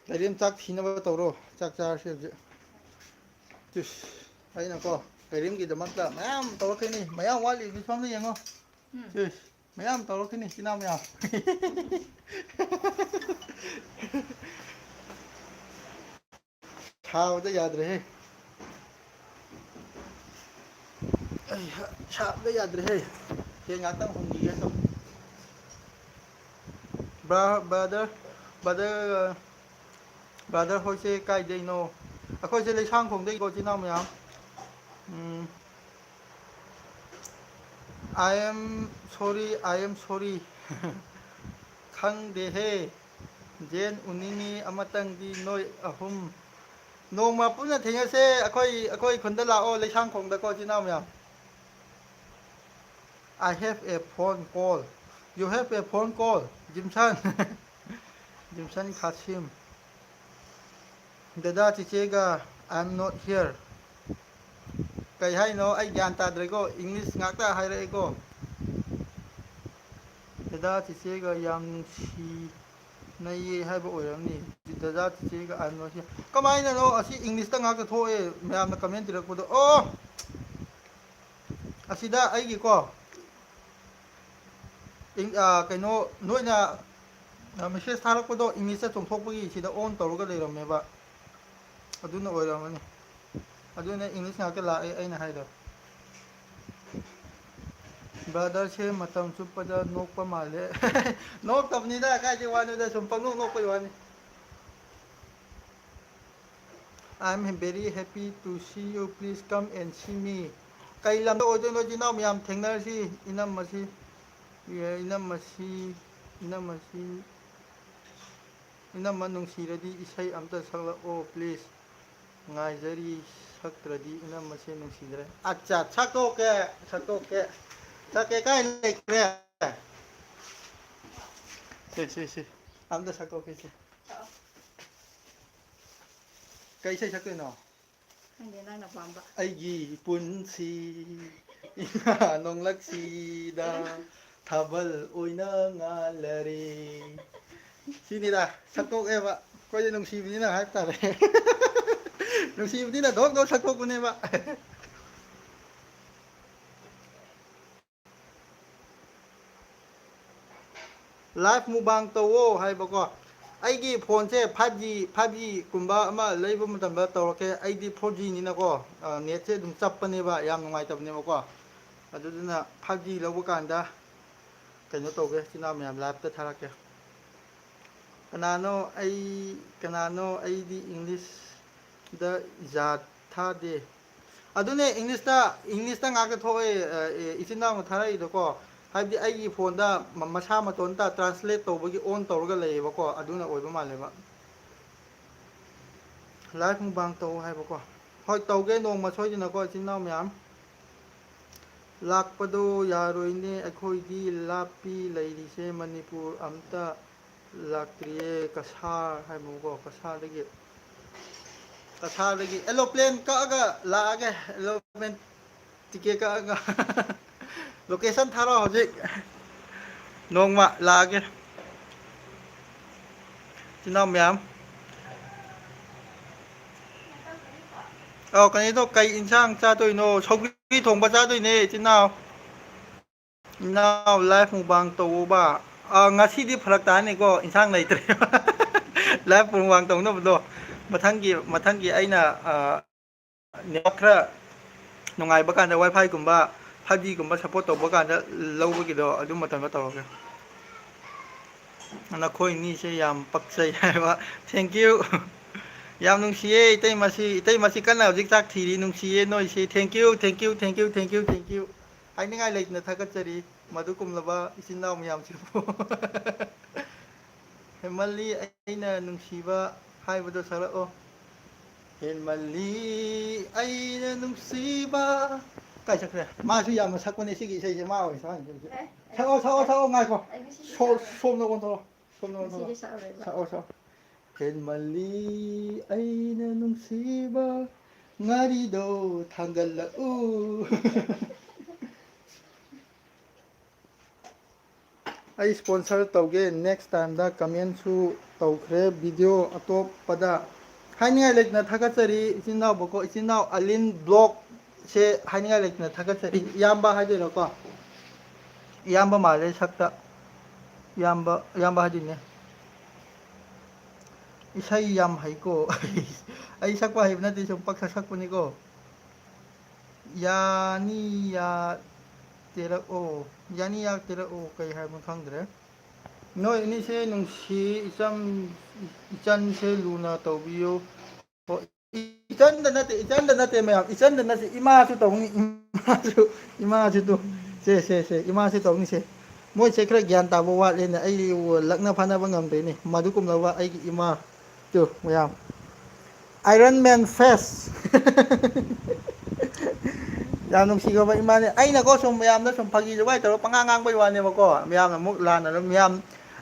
ꯀꯩꯔꯦꯝ, ꯆꯥꯛ ꯊꯤꯅꯕ ꯇꯧꯔꯣ꯫ ꯆꯥꯛ ꯆꯥꯔꯁꯦ ꯍꯧꯖꯤꯛ꯫ ꯇꯨꯁ, ꯑꯩꯅꯀꯣ, ꯀꯩꯔꯦꯝꯒꯤꯗꯃꯛꯇ ꯃꯌꯥꯝ ꯇꯧꯔꯛꯀꯅꯤ꯫ ꯃꯌꯥꯝ ꯋꯥꯠꯂꯤꯕꯅꯤ, ꯁꯣꯝꯗ ꯌꯦꯡꯉꯣ꯫ ꯎꯝ꯫ ꯇꯨꯁ, ꯃꯌꯥꯝ ꯇꯧꯔꯛꯀꯅꯤ, ꯏꯆꯤꯟ ꯏꯅꯥꯎ ꯃꯌꯥꯝ꯫ ꯁꯥꯕꯗ ꯌꯥꯗ꯭ꯔꯦꯍꯦ꯫ ꯑꯩ ꯁꯥꯕꯗ ꯌꯥꯗ꯭ꯔꯦꯍꯦ꯫ ꯐꯦꯟ ꯉꯥꯛꯇꯪ ꯍꯨꯝꯈꯤꯒꯦ ꯇꯧ꯫ ꯕ꯭ꯔꯥ-, ꯕ꯭ꯔꯗꯔ, ꯕ꯭ꯔꯗꯔ, ꯕ꯭ꯔꯗꯔ ꯍꯣꯏꯁꯦ ꯀꯥꯏꯗꯩꯅꯣ? ꯑꯩꯈꯣꯏꯁꯦ ꯂꯩꯁꯥꯡꯈꯣꯡꯗꯩꯀꯣ, ꯏꯆꯤꯟ ꯏꯅꯥꯎ ꯃꯌꯥꯝ꯫ ꯎꯝ꯫ I am sorry, I am sorry꯫ ꯈꯪꯗꯦꯍꯦ꯫ ꯖꯦꯟ ꯎꯅꯤꯡꯉꯤ ꯑꯃꯇꯪꯗꯤ ꯅꯣꯏ ꯑꯍꯨꯝ꯫ ꯅꯣꯡꯃ ꯄꯨꯟꯅ ꯊꯦꯡꯅꯁꯦ ꯑꯩꯈꯣꯏ, ꯑꯩꯈꯣꯏ ꯈꯨꯟꯗ ꯂꯥꯛꯑꯣ, ꯂꯩꯁꯥꯡꯈꯣꯡꯗꯀꯣ, ꯏꯆꯤꯟ ꯏꯅꯥꯎ ꯃꯌꯥꯝ꯫ I have a phone call. You have a phone call, ꯖꯤꯝꯁꯟ꯫ ꯖꯤꯝꯁꯟ ꯈꯥꯁꯤꯝ꯫ ꯗꯗꯥ ꯆꯤꯆꯦꯒ, I am not here꯫ ꯀꯩ ꯍꯥꯏꯅꯣ? ꯑꯩ ꯒ꯭ꯌꯥꯟ ꯇꯥꯗ꯭ꯔꯦꯀꯣ, ꯏꯪꯂꯤꯁ ꯉꯥꯛꯇ ꯍꯥꯏꯔꯛꯑꯦꯀꯣ꯫ ꯗꯗꯥ ꯆꯤꯆꯦꯒ ꯌꯥꯝ ꯅꯨꯡꯁꯤꯅꯩꯌꯦ ꯍꯥꯏꯕ ꯑꯣꯏꯔꯝꯅꯤ꯫ ꯗꯗꯥ ꯆꯤꯆꯦꯒ, I am not here꯫ ꯀꯃꯥꯏꯅꯅꯣ? ꯑꯁꯤ ꯏꯪꯂꯤꯁꯇ ꯉꯥꯛꯇ ꯊꯣꯛꯑꯦ, ꯃꯌꯥꯝꯅ ꯀꯃꯦꯟ ꯄꯤꯔꯛꯄꯗꯣ꯫ ꯑꯣ! ꯑꯁꯤꯗ ꯑꯩꯒꯤꯀꯣ, ꯏꯪ-, ꯑ, ꯀꯩꯅꯣ, ꯅꯣꯏꯅ ꯃꯦꯁꯦꯖ ꯊꯥꯔꯛꯄꯗꯣ ꯏꯪꯂꯤꯁꯇ ꯆꯣꯡꯊꯣꯛꯄꯒꯤ ꯁꯤꯗ ꯑꯣꯟ ꯇꯧꯔꯒ ꯂꯩꯔꯝꯃꯦꯕ꯫ ꯑꯗꯨꯅ ꯑꯣꯏꯔꯝꯃꯅꯤ꯫ ꯑꯗꯨꯅ ꯏꯪꯂꯤꯁ ꯉꯥꯛꯇ ꯂꯥꯛꯑꯦ ꯑꯩꯅ ꯍꯥꯏꯗꯣ꯫ ꯕ꯭ꯔꯗꯔꯁꯦ ꯃꯇꯝ ꯆꯨꯞꯄꯗ ꯅꯣꯛꯄ ꯃꯥꯜꯂꯦ꯫ ꯅꯣꯛꯇꯕꯅꯤꯗ, ꯀꯥꯏꯗꯩ ꯋꯥꯅꯣꯗ, ꯁꯨꯝ ꯄꯪꯅꯣꯛ ꯅꯣꯛꯄꯩ ꯋꯥꯅꯤ꯫ I am very happy to see you, please come and see me. ꯀꯩ ꯂꯝꯗ ꯑꯣꯏꯗꯣꯏꯅꯣ ꯏꯆꯤꯟ ꯏꯅꯥꯎ ꯃꯌꯥꯝ? ꯊꯦꯡꯅꯔꯁꯤ꯫ ꯏꯅꯝꯃꯁꯤ, ꯏꯅꯝꯃꯁꯤ, ꯏꯅꯝꯃꯁꯤ, ꯏꯅꯝꯃ ꯅꯨꯡꯁꯤꯔꯗꯤ ꯏꯁꯩ ꯑꯝꯇ ꯁꯛꯂꯛꯑꯣ please꯫ ꯉꯥꯏꯖꯔꯤ, ꯁꯛꯇ꯭ꯔꯗꯤ ꯏꯅꯝꯃꯁꯦ ꯅꯨꯡꯁꯤꯗ꯭ꯔꯦ꯫ ꯑꯠꯆꯥ, ꯁꯛꯇꯣꯛꯀꯦ, ꯁꯛꯇꯣꯛꯀꯦ꯫ ꯁꯛꯀꯦ ꯀꯥꯏ ꯂꯩꯈ꯭ꯔꯦ? ꯁꯦ, ꯁꯦ, ꯁꯦ꯫ ꯑꯝꯇ ꯁꯛꯇꯣꯛꯀꯦ ꯁꯦ꯫ ꯀꯩ ꯏꯁꯩ ꯁꯛꯇꯣꯏꯅꯣ? ꯈꯪꯗꯦ, ꯅꯪꯅ ꯄꯥꯝꯕ꯫ ꯑꯩꯒꯤ ꯄꯨꯟꯁꯤ ꯏꯃꯥ ꯅꯣꯡꯂꯛꯁꯤꯗ ꯊꯥꯕꯜ ꯑꯣꯏꯅ ꯉꯥꯜꯂꯔꯦ꯫ ꯁꯤꯅꯤꯗ ꯁꯛꯇꯣꯛꯑꯦꯕ꯫ ꯑꯩꯈꯣꯏꯗꯤ ꯅꯨꯡꯁꯤꯕꯅꯤꯅ ꯍꯥꯏꯕ ꯇꯥꯔꯦ꯫ ꯅꯨꯡꯁꯤꯕꯅꯤꯅ ꯗꯣꯛ ꯗꯣꯛ ꯁꯛꯇꯣꯛꯄꯅꯦꯕ꯫ Live mukbang ꯇꯧꯋꯣ ꯍꯥꯏꯕꯀꯣ꯫ ꯑꯩꯒꯤ ꯐꯣꯟꯁꯦ five G, five G ꯀꯨꯝꯕ ꯑꯃ ꯂꯩꯕ ꯃꯇꯝꯗ ꯇꯧꯔꯛꯀꯦ꯫ ꯑꯩꯗꯤ four G ꯅꯤꯅꯀꯣ, ꯑ, ꯅꯦꯠꯁꯦ ꯑꯗꯨꯝ ꯆꯞꯄꯅꯦꯕ, ꯌꯥꯝ ꯅꯨꯡꯉꯥꯏꯇꯕꯅꯦꯕꯀꯣ꯫ ꯑꯗꯨꯗꯨꯅ five G ꯂꯧꯕ ꯀꯥꯟꯗ ꯀꯩꯅꯣ ꯇꯧꯒꯦ, ꯏꯆꯤꯟ ꯏꯅꯥꯎ ꯃꯌꯥꯝ live ꯇ ꯊꯥꯔꯛꯀꯦ꯫ ꯀꯅꯥꯅꯣ ꯑꯩ, ꯀꯅꯥꯅꯣ ꯑꯩꯗꯤ ꯏꯪꯂꯤꯁꯇ ꯏꯖꯥꯠ ꯊꯥꯗꯦ꯫ ꯑꯗꯨꯅꯦ, ꯏꯪꯂꯤꯁꯇ, ꯏꯪꯂꯤꯁꯇ ꯉꯥꯛꯇ ꯊꯣꯛꯑꯦ, ꯑ, ꯑꯦ, ꯏꯆꯤꯟ ꯏꯅꯥꯎꯅ ꯊꯥꯔꯛꯏꯗꯣꯀꯣ꯫ ꯍꯥꯏꯕꯗꯤ ꯑꯩꯒꯤ ꯐꯣꯟꯗ ꯃ-, ꯃꯁꯥ ꯃꯇꯣꯟꯇ translate ꯇꯧꯕꯒꯤ on ꯇꯧꯔꯒ ꯂꯩꯌꯦꯕꯀꯣ, ꯑꯗꯨꯅ ꯑꯣꯏꯕ ꯃꯥꯜꯂꯦꯕ꯫ Live mukbang ꯇꯧ ꯍꯥꯏꯕꯀꯣ꯫ ꯍꯣꯏ, ꯇꯧꯒꯦ ꯅꯣꯡꯃ ꯁꯣꯏꯗꯅꯀꯣ, ꯏꯆꯤꯟ ꯏꯅꯥꯎ ꯃꯌꯥꯝ꯫ ꯂꯥꯛꯄꯗꯣ ꯌꯥꯔꯣꯏꯅꯦ, ꯑꯩꯈꯣꯏꯗꯤ ꯂꯥꯞꯄꯤ ꯂꯩꯔꯤꯁꯦ, ꯃꯅꯤꯄꯨꯔ ꯑꯝꯇ ꯂꯥꯛꯇ꯭ꯔꯤꯌꯦ꯫ ꯀꯁꯥꯔ ꯍꯥꯏꯕꯀꯣ, ꯀꯁꯥꯔꯗꯒꯤ, ꯀꯁꯥꯔꯗꯒꯤ aeroplane ꯀꯛꯑꯒ ꯂꯥꯛꯑꯒꯦ, aeroplane ticket ꯀꯛꯑꯒ꯫ Location ꯊꯥꯔꯛꯑꯣ ꯍꯧꯖꯤꯛ, ꯅꯣꯡꯃ ꯂꯥꯛꯑꯒꯦ꯫ ꯏꯆꯤꯟ ꯏꯅꯥꯎ ꯃꯌꯥꯝ꯫ ꯑꯧ, ꯀꯩꯅꯣꯗꯣ, ꯀꯩ ꯏꯟꯁꯥꯡ ꯆꯥꯗꯣꯏꯅꯣ? ꯁꯧꯒ꯭ꯔꯤ ꯊꯣꯡꯕ ꯆꯥꯗꯣꯏꯅꯦ, ꯏꯆꯤꯟ ꯏꯅꯥꯎ꯫ ꯏꯅꯥꯎ, live mukbang ꯇꯧꯋꯣꯕ꯫ ꯑ, ꯉꯁꯤꯗꯤ ꯐꯔꯛ ꯇꯥꯅꯤꯀꯣ, ꯏꯟꯁꯥꯡ ꯂꯩꯇ꯭ꯔꯦ꯫ Live ꯄꯨꯡꯋꯥꯡ ꯇꯧꯅꯕꯗꯣ꯫ ꯃꯊꯪꯒꯤ, ꯃꯊꯪꯒꯤ ꯑꯩꯅ, ꯑ, network ꯈꯔ ꯅꯨꯡꯉꯥꯏꯕ ꯀꯥꯟꯗ, WiFiꯒꯨꯝꯕ, five Gꯒꯨꯝꯕ support ꯇꯧꯕ ꯀꯥꯟꯗ ꯂꯧꯕꯒꯤꯗꯣ, ꯑꯗꯨ ꯃꯇꯝꯗ ꯇꯧꯔꯒꯦ꯫ ꯅꯈꯣꯏꯅꯤꯁꯦ ꯌꯥꯝ ꯄꯛꯆꯩ ꯍꯥꯏꯕ꯫ Thank you꯫ ꯌꯥꯝ ꯅꯨꯡꯁꯤꯌꯦ ꯏꯇꯩꯃꯁꯤ꯫ ꯏꯇꯩꯃꯁꯤ ꯀꯟꯅ ꯍꯧꯖꯤꯛ ꯆꯥꯛ ꯊꯤꯔꯤ꯫ ꯅꯨꯡꯁꯤꯌꯦ ꯅꯣꯏꯁꯦ꯫ Thank you, thank you, thank you, thank you, thank you꯫ ꯍꯥꯏꯅꯤꯡꯉꯥꯏ ꯂꯩꯇꯅ ꯊꯥꯒꯠꯆꯔꯤ꯫ ꯃꯗꯨ ꯀꯨꯝꯂꯕ ꯏꯆꯤꯟ ꯏꯅꯥꯎ ꯃꯌꯥꯝꯁꯤꯕꯨ꯫ ꯍꯦꯟꯃꯜꯂꯤ ꯑꯩꯅ ꯅꯨꯡꯁꯤꯕ ꯍꯥꯏꯕꯗꯣ ꯁꯛꯂꯛꯑꯣ꯫ ꯍꯦꯟꯃꯜꯂꯤ ꯑꯩꯅ ꯅꯨꯡꯁꯤꯕ꯫ ꯀꯥꯏ ꯆꯠꯈ꯭ꯔꯦ? ꯃꯥꯁꯨ ꯌꯥꯝꯅ ꯁꯛꯄꯅꯦ ꯁꯤꯒꯤ ꯏꯁꯩꯁꯦ꯫ ꯃꯥ ꯑꯣꯏꯅ ꯁꯛꯍꯟꯁꯦ ꯍꯧꯖꯤꯛ꯫ ꯑꯦ, ꯁꯛꯑꯣ, ꯁꯛꯑꯣ, ꯑꯩ, ꯁꯛꯑꯣ, ꯉꯥꯏꯈꯣ꯫ ꯑꯩ ꯉꯁꯤꯗꯤ ꯁꯣ-, ꯁꯛꯑꯔꯣꯏ꯫ ꯁꯣꯝꯗ ꯑꯣꯟꯊꯣꯔꯛꯑꯣ꯫ ꯁꯣꯝꯗ ꯑꯣꯟꯊꯣꯔꯛꯑꯣ꯫ ꯉꯁꯤꯗꯤ ꯁꯛꯑꯔꯣꯏꯕ꯫ ꯁꯛꯑꯣ, ꯁꯛꯑꯣ꯫ ꯍꯦꯟꯃꯜꯂꯤ ꯑꯩꯅ ꯅꯨꯡꯁꯤꯕ ꯉꯥꯔꯤꯗꯣ ꯊꯥꯡꯒꯠꯂꯛꯎ꯫ ꯑꯩ sponsor ꯇꯧꯒꯦ꯫ Next timeꯗ commentꯁꯨ ꯇꯧꯈ꯭ꯔꯦ video ꯑꯇꯣꯞꯄꯗ꯫ ꯍꯥꯏꯅꯤꯡꯉꯥꯏ ꯂꯩꯇꯅ ꯊꯥꯒꯠꯆꯔꯤ ꯏꯆꯤꯟ ꯏꯅꯥꯎꯕꯀꯣ, ꯏꯆꯤꯟ ꯏꯅꯥꯎ ꯑꯂꯤꯟ vlogꯁꯦ ꯍꯥꯏꯅꯤꯡꯉꯥꯏ ꯂꯩꯇꯅ ꯊꯥꯒꯠꯆꯔꯤ꯫ ꯏꯌꯥꯝꯕ ꯍꯥꯏꯗꯣꯏꯔꯣꯀꯣ? ꯏꯌꯥꯝꯕ ꯃꯥꯜꯂꯦ ꯁꯛꯇ꯫ ꯏꯌꯥꯝꯕ, ꯏꯌꯥꯝꯕ ꯍꯥꯏꯗꯣꯏꯅꯦ꯫ ꯏꯁꯩ ꯌꯥꯝ ꯍꯩꯀꯣ꯫ ꯑꯩ ꯁꯛꯄ ꯍꯩꯕ ꯅꯠꯇꯦ, ꯁꯨꯝ ꯄꯛꯁꯛ ꯁꯛꯄꯅꯤꯀꯣ꯫ ꯌꯥꯅꯤ ꯌꯥ ꯇꯦꯔꯛꯑꯣ꯫ ꯌꯥꯅꯤ ꯌꯥ ꯇꯦꯔꯛꯑꯣ꯫ ꯀꯩ ꯍꯥꯏꯕꯅꯣ ꯈꯪꯗ꯭ꯔꯦ꯫ ꯅꯣꯏ ꯑꯅꯤꯁꯦ ꯅꯨꯡꯁꯤ ꯏꯆꯝ, ꯏꯆꯟꯁꯦ ꯂꯨꯅ ꯇꯧꯕꯤꯌꯨ꯫ ꯍꯣꯏ, ꯏꯆꯟꯗ ꯅꯠꯇꯦ, ꯏꯆꯟꯗ ꯅꯠꯇꯦ ꯃꯌꯥꯝ, ꯏꯆꯟꯗ ꯅꯠꯇꯦ, ꯏꯃꯥꯁꯨ ꯇꯧꯅꯤ, ꯏꯃꯥꯁꯨ, ꯏꯃꯥꯁꯨ ꯇꯨ, ꯁꯦ, ꯁꯦ, ꯁꯦ, ꯏꯃꯥꯁꯨ ꯇꯧꯅꯤ ꯁꯦ꯫ ꯃꯣꯏꯁꯦ ꯈꯔ ꯒ꯭ꯌꯥꯟ ꯇꯥꯕ ꯋꯥꯠꯂꯦꯅꯦ, ꯑꯩ ꯂꯛꯅ ꯐꯥꯅꯕ ꯉꯝꯗ꯭ꯔꯦꯅꯦ, ꯃꯗꯨꯒꯨꯝꯂꯕ ꯑꯩꯒꯤ ꯏꯃꯥ꯫ ꯇꯨ, ꯃꯌꯥꯝ꯫ Iron Man face꯫ ꯌꯥꯝ ꯅꯨꯡꯁꯤꯈ꯭ꯔꯕ ꯏꯃꯥꯅꯦ꯫ ꯑꯩꯅꯀꯣ ꯁꯨꯝ ꯃꯌꯥꯝꯗ ꯁꯨꯝ ꯐꯥꯒꯤ ꯖꯨꯒꯥꯏ ꯇꯧꯔꯒ ꯄꯉꯥꯡ ꯉꯥꯡꯕꯩ ꯋꯥꯅꯦꯕꯀꯣ꯫ ꯃꯌꯥꯝꯅ ꯑꯃꯨꯛ ꯂꯥꯟꯅ ꯑꯗꯨꯝ ꯃꯌꯥꯝ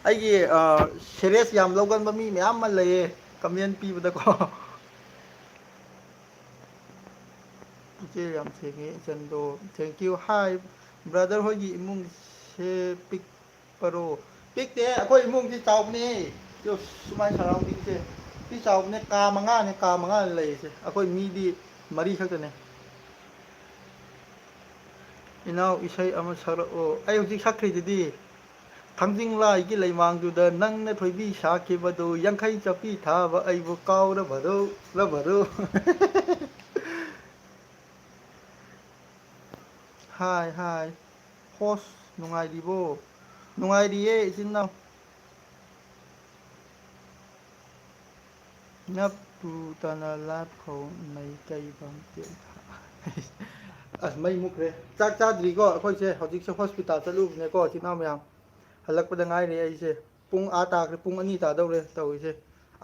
ꯑꯩꯒꯤ, ꯑ, serious ꯌꯥꯝ ꯂꯧꯒꯟꯕ ꯃꯤ ꯃꯌꯥꯝ ꯑꯃ ꯂꯩꯌꯦ comment ꯄꯤꯕꯗꯀꯣ꯫ ꯏꯆꯦ ꯌꯥꯝ ꯁꯦꯡꯉꯦ ꯏꯆꯟꯗꯣ꯫ Thank you꯫ Hi brother ꯍꯣꯏꯒꯤ ꯏꯃꯨꯡꯁꯦ ꯄꯤꯛ ꯄꯔꯣ꯫ ꯄꯤꯛꯇꯦ, ꯑꯩꯈꯣꯏ ꯏꯃꯨꯡꯗꯤ ꯆꯥꯎꯕꯅꯦ꯫ ꯌꯣ, ꯁꯨꯃꯥꯏꯅ surroundingꯁꯦ꯫ ꯁꯤ ꯆꯥꯎꯕꯅꯦ, ꯀꯥ ꯃꯉꯥꯅꯦ, ꯀꯥ ꯃꯉꯥꯅꯦ ꯂꯩꯔꯤꯁꯦ꯫ ꯑꯩꯈꯣꯏ ꯃꯤꯗꯤ ꯃꯔꯤ ꯈꯛꯇꯅꯦ꯫ ꯏꯅꯥꯎ ꯏꯁꯩ ꯑꯃ ꯁꯛꯂꯛꯑꯣ꯫ ꯑꯩ ꯍꯧꯖꯤꯛ ꯁꯛꯈ꯭ꯔꯤꯗꯨꯗꯤ꯫ ꯊꯥꯡꯖꯤꯡ ꯂꯥꯏꯒꯤ ꯂꯩꯃꯥꯡꯗꯨꯗ ꯅꯪꯅ ꯊꯣꯏꯕꯤ ꯁꯥꯈꯤꯕꯗꯨ, ꯌꯥꯡꯈꯩ ꯆꯞꯄꯤ ꯊꯥꯕ ꯑꯩꯕꯨ ꯀꯥꯎꯔꯕꯔꯣ, ꯔꯕꯔꯣ? ꯍꯥꯏ, ꯍꯥꯏ꯫ ꯍꯣꯁ, ꯅꯨꯡꯉꯥꯏꯔꯤꯕꯣ? ꯅꯨꯡꯉꯥꯏꯔꯤꯌꯦ, ꯏꯆꯤꯟ ꯏꯅꯥꯎ꯫ ꯅꯞꯇꯨ ꯇꯅ ꯂꯥꯞꯈꯧ ꯅꯩ ꯀꯩꯕꯝ ꯇꯦꯟꯊꯥ꯫ ꯑꯁ, ꯃꯩ ꯃꯨꯠꯈ꯭ꯔꯦ꯫ ꯆꯥꯛ ꯆꯥꯗ꯭ꯔꯤꯀꯣ ꯑꯩꯈꯣꯏꯁꯦ꯫ ꯍꯧꯖꯤꯛꯁꯦ ꯍꯣꯁꯄꯤꯇꯥꯜ ꯆꯠꯂꯨꯕꯅꯦꯀꯣ, ꯏꯆꯤꯟ ꯏꯅꯥꯎ ꯃꯌꯥꯝ꯫ ꯍꯜꯂꯛꯄꯗ ꯉꯥꯏꯔꯤ ꯑꯩꯁꯦ꯫ ꯄꯨꯡ ꯑꯥ ꯇꯥꯈ꯭ꯔꯦ, ꯄꯨꯡ ꯑꯅꯤ ꯇꯥꯗꯧꯔꯦ ꯇꯧꯔꯤꯁꯦ꯫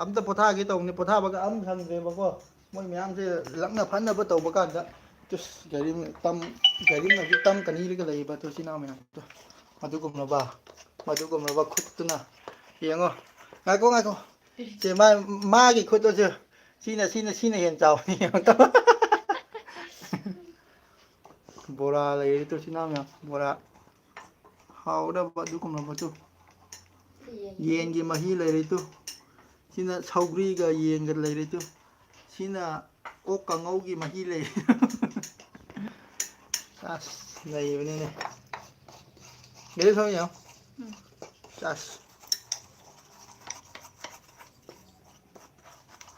ꯑꯝꯇ ꯄꯣꯊꯥꯒꯦ ꯇꯧꯕꯅꯤ, ꯄꯣꯊꯥꯕꯒ ꯑꯝ ꯁꯪꯗ꯭ꯔꯦꯕꯀꯣ꯫ ꯃꯣꯏ ꯃꯌꯥꯝꯁꯦ ꯂꯛꯅ ꯐꯟꯅꯕ ꯇꯧꯕ ꯀꯥꯟꯗ, ꯇꯨꯁ, ꯒꯥꯔꯤ ꯇꯝ-, ꯒꯥꯔꯤꯅꯁꯨ ꯇꯝ ꯀꯅꯤꯔꯒ ꯂꯩꯕ ꯇꯨ ꯏꯆꯤꯟ ꯏꯅꯥꯎ ꯃꯌꯥꯝꯗꯣ꯫ ꯃꯗꯨꯒꯨꯝꯂꯕ, ꯃꯗꯨꯒꯨꯝꯂꯕ ꯈꯨꯠꯇꯨꯅ꯫ ꯌꯦꯡꯉꯣ꯫ ꯉꯥꯏꯈꯣ, ꯉꯥꯏꯈꯣ꯫ ꯁꯦ, ꯃꯥ-, ꯃꯥꯒꯤ ꯈꯨꯠꯇꯨꯁꯨ ꯁꯤꯅ, ꯁꯤꯅ, ꯁꯤꯅ ꯍꯦꯟꯅ ꯆꯥꯎꯕꯅꯤ꯫ ꯌꯦꯡꯉꯣ꯫ ꯕꯣꯔꯥ ꯂꯩꯔꯦ ꯇꯨ ꯏꯆꯤꯟ ꯏꯅꯥꯎ ꯃꯌꯥꯝ꯫ ꯕꯣꯔꯥ꯫ ꯍꯥꯎꯒꯗꯕ ꯑꯗꯨꯒꯨꯝꯂꯕꯗꯨ꯫ ꯌꯦꯟꯒꯤ ꯃꯍꯤ ꯂꯩꯔꯤꯗꯨ꯫ ꯁꯤꯅ ꯁꯧꯒ꯭ꯔꯤꯒ ꯌꯦꯟꯒ ꯂꯩꯔꯤꯗꯨ꯫ ꯁꯤꯅ ꯑꯣꯛ ꯀꯥꯡꯉꯧꯒꯤ ꯃꯍꯤ ꯂꯩꯔꯤ꯫ ꯑꯁ, ꯅꯩꯕꯅꯤꯅꯦ꯫ ꯒꯥꯔꯤ ꯊꯧꯔꯤ ꯌꯦꯡꯉꯣ꯫ ꯑꯁ꯫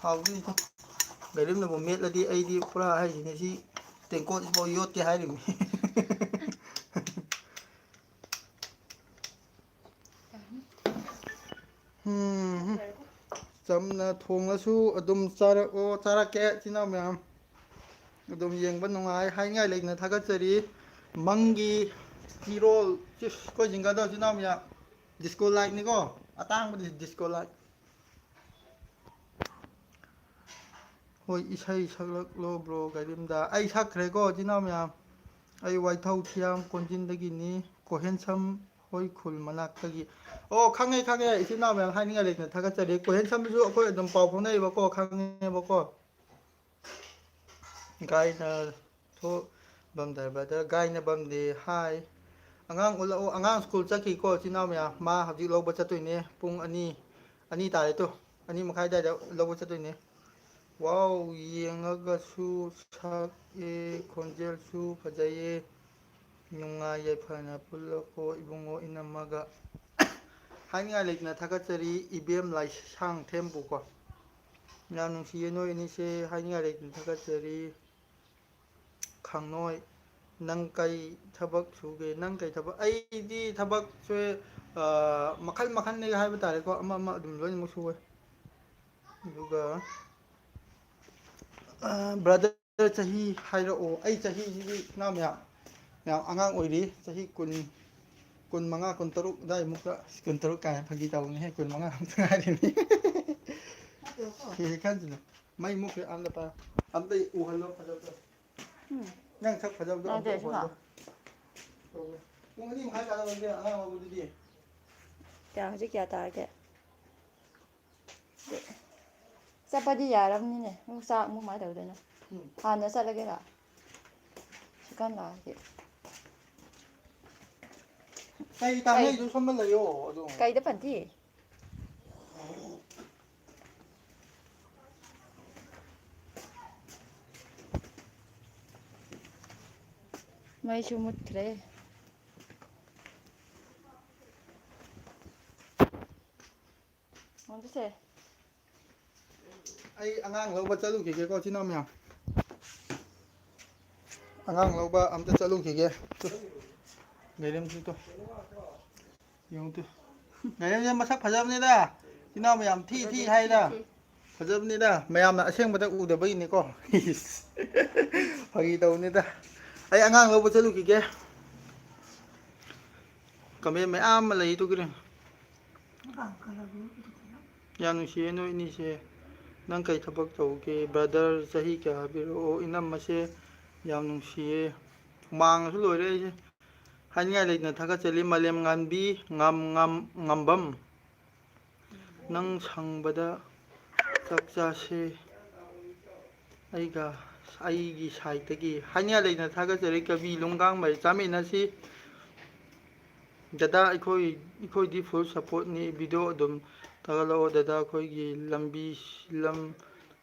ꯍꯥꯎꯗꯣꯏꯅꯤꯀꯣ꯫ ꯒꯥꯏꯔꯦꯝꯅꯕꯨ ꯃꯦꯠꯂꯗꯤ ꯑꯩꯗꯤ ꯄꯨꯔꯥ ꯍꯥꯏꯁꯤꯅꯦ, ꯁꯤ ꯇꯦꯡꯀꯣꯠꯁꯤꯐꯥꯎ ꯌꯣꯠꯀꯦ ꯍꯥꯏꯔꯤꯕꯅꯤ꯫ ꯎꯝ, ꯆꯝꯅ ꯊꯣꯡꯉꯁꯨ ꯑꯗꯨꯝ ꯆꯥꯔꯛꯑꯣ, ꯆꯥꯔꯛꯀꯦ, ꯏꯆꯤꯟ ꯏꯅꯥꯎ ꯃꯌꯥꯝ꯫ ꯑꯗꯨꯝ ꯌꯦꯡꯕ ꯅꯨꯡꯉꯥꯏ, ꯍꯥꯏꯅꯤꯡꯉꯥꯏ ꯂꯩꯇꯅ ꯊꯥꯒꯠꯆꯔꯤ꯫ ꯃꯪꯒꯤ ꯐꯤꯔꯣꯜ, ꯆꯤꯁ, ꯑꯩꯈꯣꯏ ꯖꯤꯡꯒꯗꯣ, ꯏꯆꯤꯟ ꯏꯅꯥꯎ ꯃꯌꯥꯝ꯫ ꯗꯤꯁꯀꯣ ꯂꯥꯏꯠꯅꯤꯀꯣ, ꯑꯇꯥꯡꯕꯗꯤ ꯗꯤꯁꯀꯣ ꯂꯥꯏꯠ꯫ ꯍꯣꯏ, ꯏꯁꯩ ꯁꯛꯂꯛꯂꯣ ꯕ꯭ꯔꯣ ꯒꯥꯔꯤꯝꯗ꯫ ꯑꯩ ꯁꯛꯈ꯭ꯔꯦꯀꯣ, ꯏꯆꯤꯟ ꯏꯅꯥꯎ ꯃꯌꯥꯝ꯫ ꯑꯩ ꯋꯥꯏꯊꯧ ꯊꯤꯌꯥꯝ ꯀꯣꯟꯖꯤꯟꯗꯒꯤꯅꯤ, ꯀꯣꯍꯦꯟꯁꯝ ꯍꯣꯏ ꯈꯨꯜ ꯃꯅꯥꯛꯇꯒꯤ꯫ ꯑꯣ, ꯈꯪꯉꯦ, ꯈꯪꯉꯦ, ꯏꯆꯤꯟ ꯏꯅꯥꯎ ꯃꯌꯥꯝ, ꯍꯥꯏꯅꯤꯡꯉꯥꯏ ꯂꯩꯇꯅ ꯊꯥꯒꯠꯆꯔꯤ꯫ ꯀꯣꯍꯦꯟꯁꯝꯗꯨꯁꯨ ꯑꯩꯈꯣꯏ ꯑꯗꯨꯝ ꯄꯥꯎ ꯐꯥꯎꯅꯩꯌꯦꯕꯀꯣ, ꯈꯪꯉꯦꯕꯀꯣ꯫ ꯒꯥꯏꯅ ꯊꯣꯛ ꯕꯝꯗꯔꯕꯗ ꯒꯥꯏꯅ ꯕꯝꯗꯦ ꯍꯥꯏ꯫ ꯑꯉꯥꯡ ꯎꯠꯂꯛꯑꯣ꯫ ꯑꯉꯥꯡ ꯁ꯭ꯀꯨꯜ ꯆꯠꯈꯤꯀꯣ, ꯏꯆꯤꯟ ꯏꯅꯥꯎ ꯃꯌꯥꯝ꯫ ꯃꯥ ꯍꯧꯖꯤꯛ ꯂꯧꯕ ꯆꯠꯇꯣꯏꯅꯦ꯫ ꯄꯨꯡ ꯑꯅꯤ, ꯑꯅꯤ ꯇꯥꯔꯦ ꯇꯨ꯫ ꯑꯅꯤ ꯃꯈꯥꯏ ꯑꯗꯥꯏꯗ ꯂꯧꯕ ꯆꯠꯇꯣꯏꯅꯦ꯫ ꯋꯥꯎ, ꯌꯦꯡꯉꯒꯁꯨ ꯁꯛꯑꯦ, ꯈꯣꯟꯖꯦꯜꯁꯨ ꯐꯖꯩꯌꯦ꯫ ꯅꯨꯡꯉꯥꯏ ꯌꯥꯏꯐꯅ ꯄꯨꯜꯂꯛꯑꯣ ꯏꯕꯨꯡꯉꯣ ꯏꯅꯝꯃꯒ꯫ ꯍꯥꯏꯅꯤꯡꯉꯥꯏ ꯂꯩꯇꯅ ꯊꯥꯒꯠꯆꯔꯤ ꯏꯕꯦꯝ ꯂꯥꯏꯁꯥꯡꯊꯦꯝꯕꯨꯀꯣ꯫ ꯌꯥꯝ ꯅꯨꯡꯁꯤꯌꯦ ꯅꯣꯏ ꯑꯅꯤꯁꯦ, ꯍꯥꯏꯅꯤꯡꯉꯥꯏ ꯂꯩꯇꯅ ꯊꯥꯒꯠꯆꯔꯤ꯫ ꯈꯥꯡꯅꯣꯏ, ꯅꯪ ꯀꯩ ꯊꯕꯛ ꯁꯨꯒꯦ? ꯅꯪ ꯀꯩ ꯊꯕꯛ? ꯑꯩꯗꯤ ꯊꯕꯛꯁꯦ, ꯑ, ꯃꯈꯜ ꯃꯈꯜꯅꯦ ꯍꯥꯏꯕ ꯇꯥꯔꯦꯀꯣ, ꯑꯃ ꯑꯃ ꯑꯗꯨꯝ ꯂꯣꯏꯅꯃꯛ ꯁꯨꯋꯦ꯫ ꯑꯗꯨꯒ, ꯑ, ꯕ꯭ꯔꯗꯔ ꯆꯍꯤ ꯍꯥꯏꯔꯛꯑꯣ꯫ ꯑꯩ ꯆꯍꯤꯁꯤꯗꯤ ꯏꯅꯥꯎ ꯃꯌꯥꯝ, ꯌꯥꯝ ꯑꯉꯥꯡ ꯑꯣꯏꯔꯤ, ꯆꯍꯤ ꯀꯨꯟ, ꯀꯨꯟꯃꯉꯥ, ꯀꯨꯟꯇꯔꯨꯛ ꯑꯗꯥꯏꯃꯨꯛꯇ꯫ ꯀꯨꯟꯇꯔꯨꯛ ꯀꯥꯏꯅ ꯐꯥꯒꯤ ꯇꯧꯕꯅꯦꯍꯦ, ꯀꯨꯟꯃꯉꯥ ꯃꯨꯛꯇ ꯉꯥꯏꯔꯤꯕꯅꯤ꯫ ꯁꯤ ꯈꯟꯁꯤꯅ ꯃꯩ ꯃꯨꯠꯈ꯭ꯔꯦ꯫ ꯑꯝꯇ ꯄꯥꯏꯌꯣ꯫ ꯑꯝꯇ ꯎꯍꯜꯂꯣ ꯐꯖꯕꯗꯣ꯫ ꯎꯝ꯫ ꯅꯪ ꯁꯛ ꯐꯖꯕꯗꯣ ꯑꯝꯇ ꯅꯪꯗꯦ ꯁꯤꯃ꯫ ꯎꯍꯜꯂꯣ꯫ ꯄꯨꯡ ꯑꯅꯤ ꯃꯈꯥꯏ ꯇꯥꯗꯧꯔꯦ ꯑꯉꯥꯡ ꯂꯧꯕꯗꯨꯗꯤ꯫ ꯀꯌꯥ, ꯍꯧꯖꯤꯛ ꯀꯌꯥ ꯇꯥꯔꯒꯦ? ꯆꯠꯄꯗꯤ ꯌꯥꯔꯕꯅꯤꯅꯦ꯫ ꯑꯃꯨꯛ ꯆꯥꯛ ꯑꯃꯨꯛ ꯀꯃꯥꯏꯅ ꯇꯧꯗꯣꯏꯅꯣ? ꯎꯝ꯫ ꯍꯥꯟꯅ ꯆꯠꯂꯒꯦꯔꯥ? ꯆꯤꯛꯀꯟ ꯂꯥꯛꯑꯗꯤ꯫ ꯀꯩ ꯀꯩ? ꯇꯥꯟꯅꯩꯗꯣ ꯁꯣꯝꯗ ꯂꯩꯌꯣ ꯑꯗꯨꯝ꯫ ꯀꯩꯗ ꯄꯟꯊꯤ? ꯃꯩꯁꯨ ꯃꯨꯠꯈ꯭ꯔꯦ꯫ ꯃꯣꯟꯇꯨꯁꯦ꯫ ꯑꯩ ꯑꯉꯥꯡ ꯂꯧꯕ ꯆꯠꯂꯨꯈꯤꯒꯦꯀꯣ, ꯏꯆꯤꯟ ꯏꯅꯥꯎ ꯃꯌꯥꯝ꯫ ꯑꯉꯥꯡ ꯂꯧꯕ ꯑꯝꯇ ꯆꯠꯂꯨꯈꯤꯒꯦ꯫ ꯇꯨ, ꯂꯩꯔꯝꯁꯤ ꯇꯨ꯫ ꯌꯦꯡꯉꯨ ꯇꯨ꯫ ꯂꯩꯔꯝꯁꯦ ꯃꯁꯛ ꯐꯖꯕꯅꯤꯗ꯫ ꯏꯆꯤꯟ ꯏꯅꯥꯎ ꯃꯌꯥꯝ ꯊꯤ ꯊꯤ ꯍꯥꯏꯗ꯫ ꯐꯖꯕꯅꯤꯗ, ꯃꯌꯥꯝꯅ ꯑꯁꯦꯡꯕꯗ ꯎꯗꯕꯒꯤꯅꯤꯀꯣ꯫ ꯐꯥꯒꯤ ꯇꯧꯕꯅꯤꯗ꯫ ꯑꯩ ꯑꯉꯥꯡ ꯂꯧꯕ ꯆꯠꯂꯨꯈꯤꯒꯦ꯫ ꯀꯃꯦꯟ ꯃꯌꯥꯝ ꯑꯃ ꯂꯩ ꯑꯗꯨꯒꯤꯅꯦ꯫ ꯌꯥꯝ ꯅꯨꯡꯁꯤꯌꯦ ꯅꯣꯏ ꯑꯅꯤꯁꯦ꯫ ꯅꯪ ꯀꯩ ꯊꯕꯛ ꯇꯧꯒꯦ? ꯕ꯭ꯔꯗꯔ ꯆꯍꯤ ꯀꯌꯥ ꯍꯥꯏꯕꯤꯔꯛꯑꯣ? ꯏꯅꯝꯃꯁꯦ ꯌꯥꯝ ꯅꯨꯡꯁꯤꯌꯦ꯫ ꯍꯨꯃꯥꯡꯅꯁꯨ ꯂꯣꯏꯔꯦ ꯑꯩꯁꯦ꯫ ꯍꯥꯏꯅꯤꯡꯉꯥꯏ ꯂꯩꯇꯅ ꯊꯥꯒꯠꯆꯔꯤ ꯃꯥꯂꯦꯝ ꯉꯥꯟꯕꯤ ꯉꯝ-, ꯉꯝ-, ꯉꯝꯕꯝ꯫ ꯅꯪ ꯁꯪꯕꯗ ꯆꯥꯛ ꯆꯥꯁꯦ꯫ ꯑꯩꯒ, ꯑꯩꯒꯤ ꯁꯥꯏꯠꯇꯒꯤ ꯍꯥꯏꯅꯤꯡꯉꯥꯏ ꯂꯩꯇꯅ ꯊꯥꯒꯠꯆꯔꯤ ꯀꯕꯤ ꯂꯨꯡꯒꯥꯡꯃꯩ ꯆꯥꯃꯤꯟꯅꯁꯤ꯫ ꯗꯗꯥ, ꯑꯩꯈꯣꯏ, ꯑꯩꯈꯣꯏꯗꯤ ꯐꯨꯜ ꯁꯞꯄꯣꯔꯠꯅꯤ꯫ ꯚꯤꯗꯤꯑꯣ ꯑꯗꯨꯝ ꯊꯥꯒꯠꯂꯛꯑꯣ ꯗꯗꯥ꯫ ꯑꯩꯈꯣꯏꯒꯤ ꯂꯝꯕꯤ, ꯂꯝ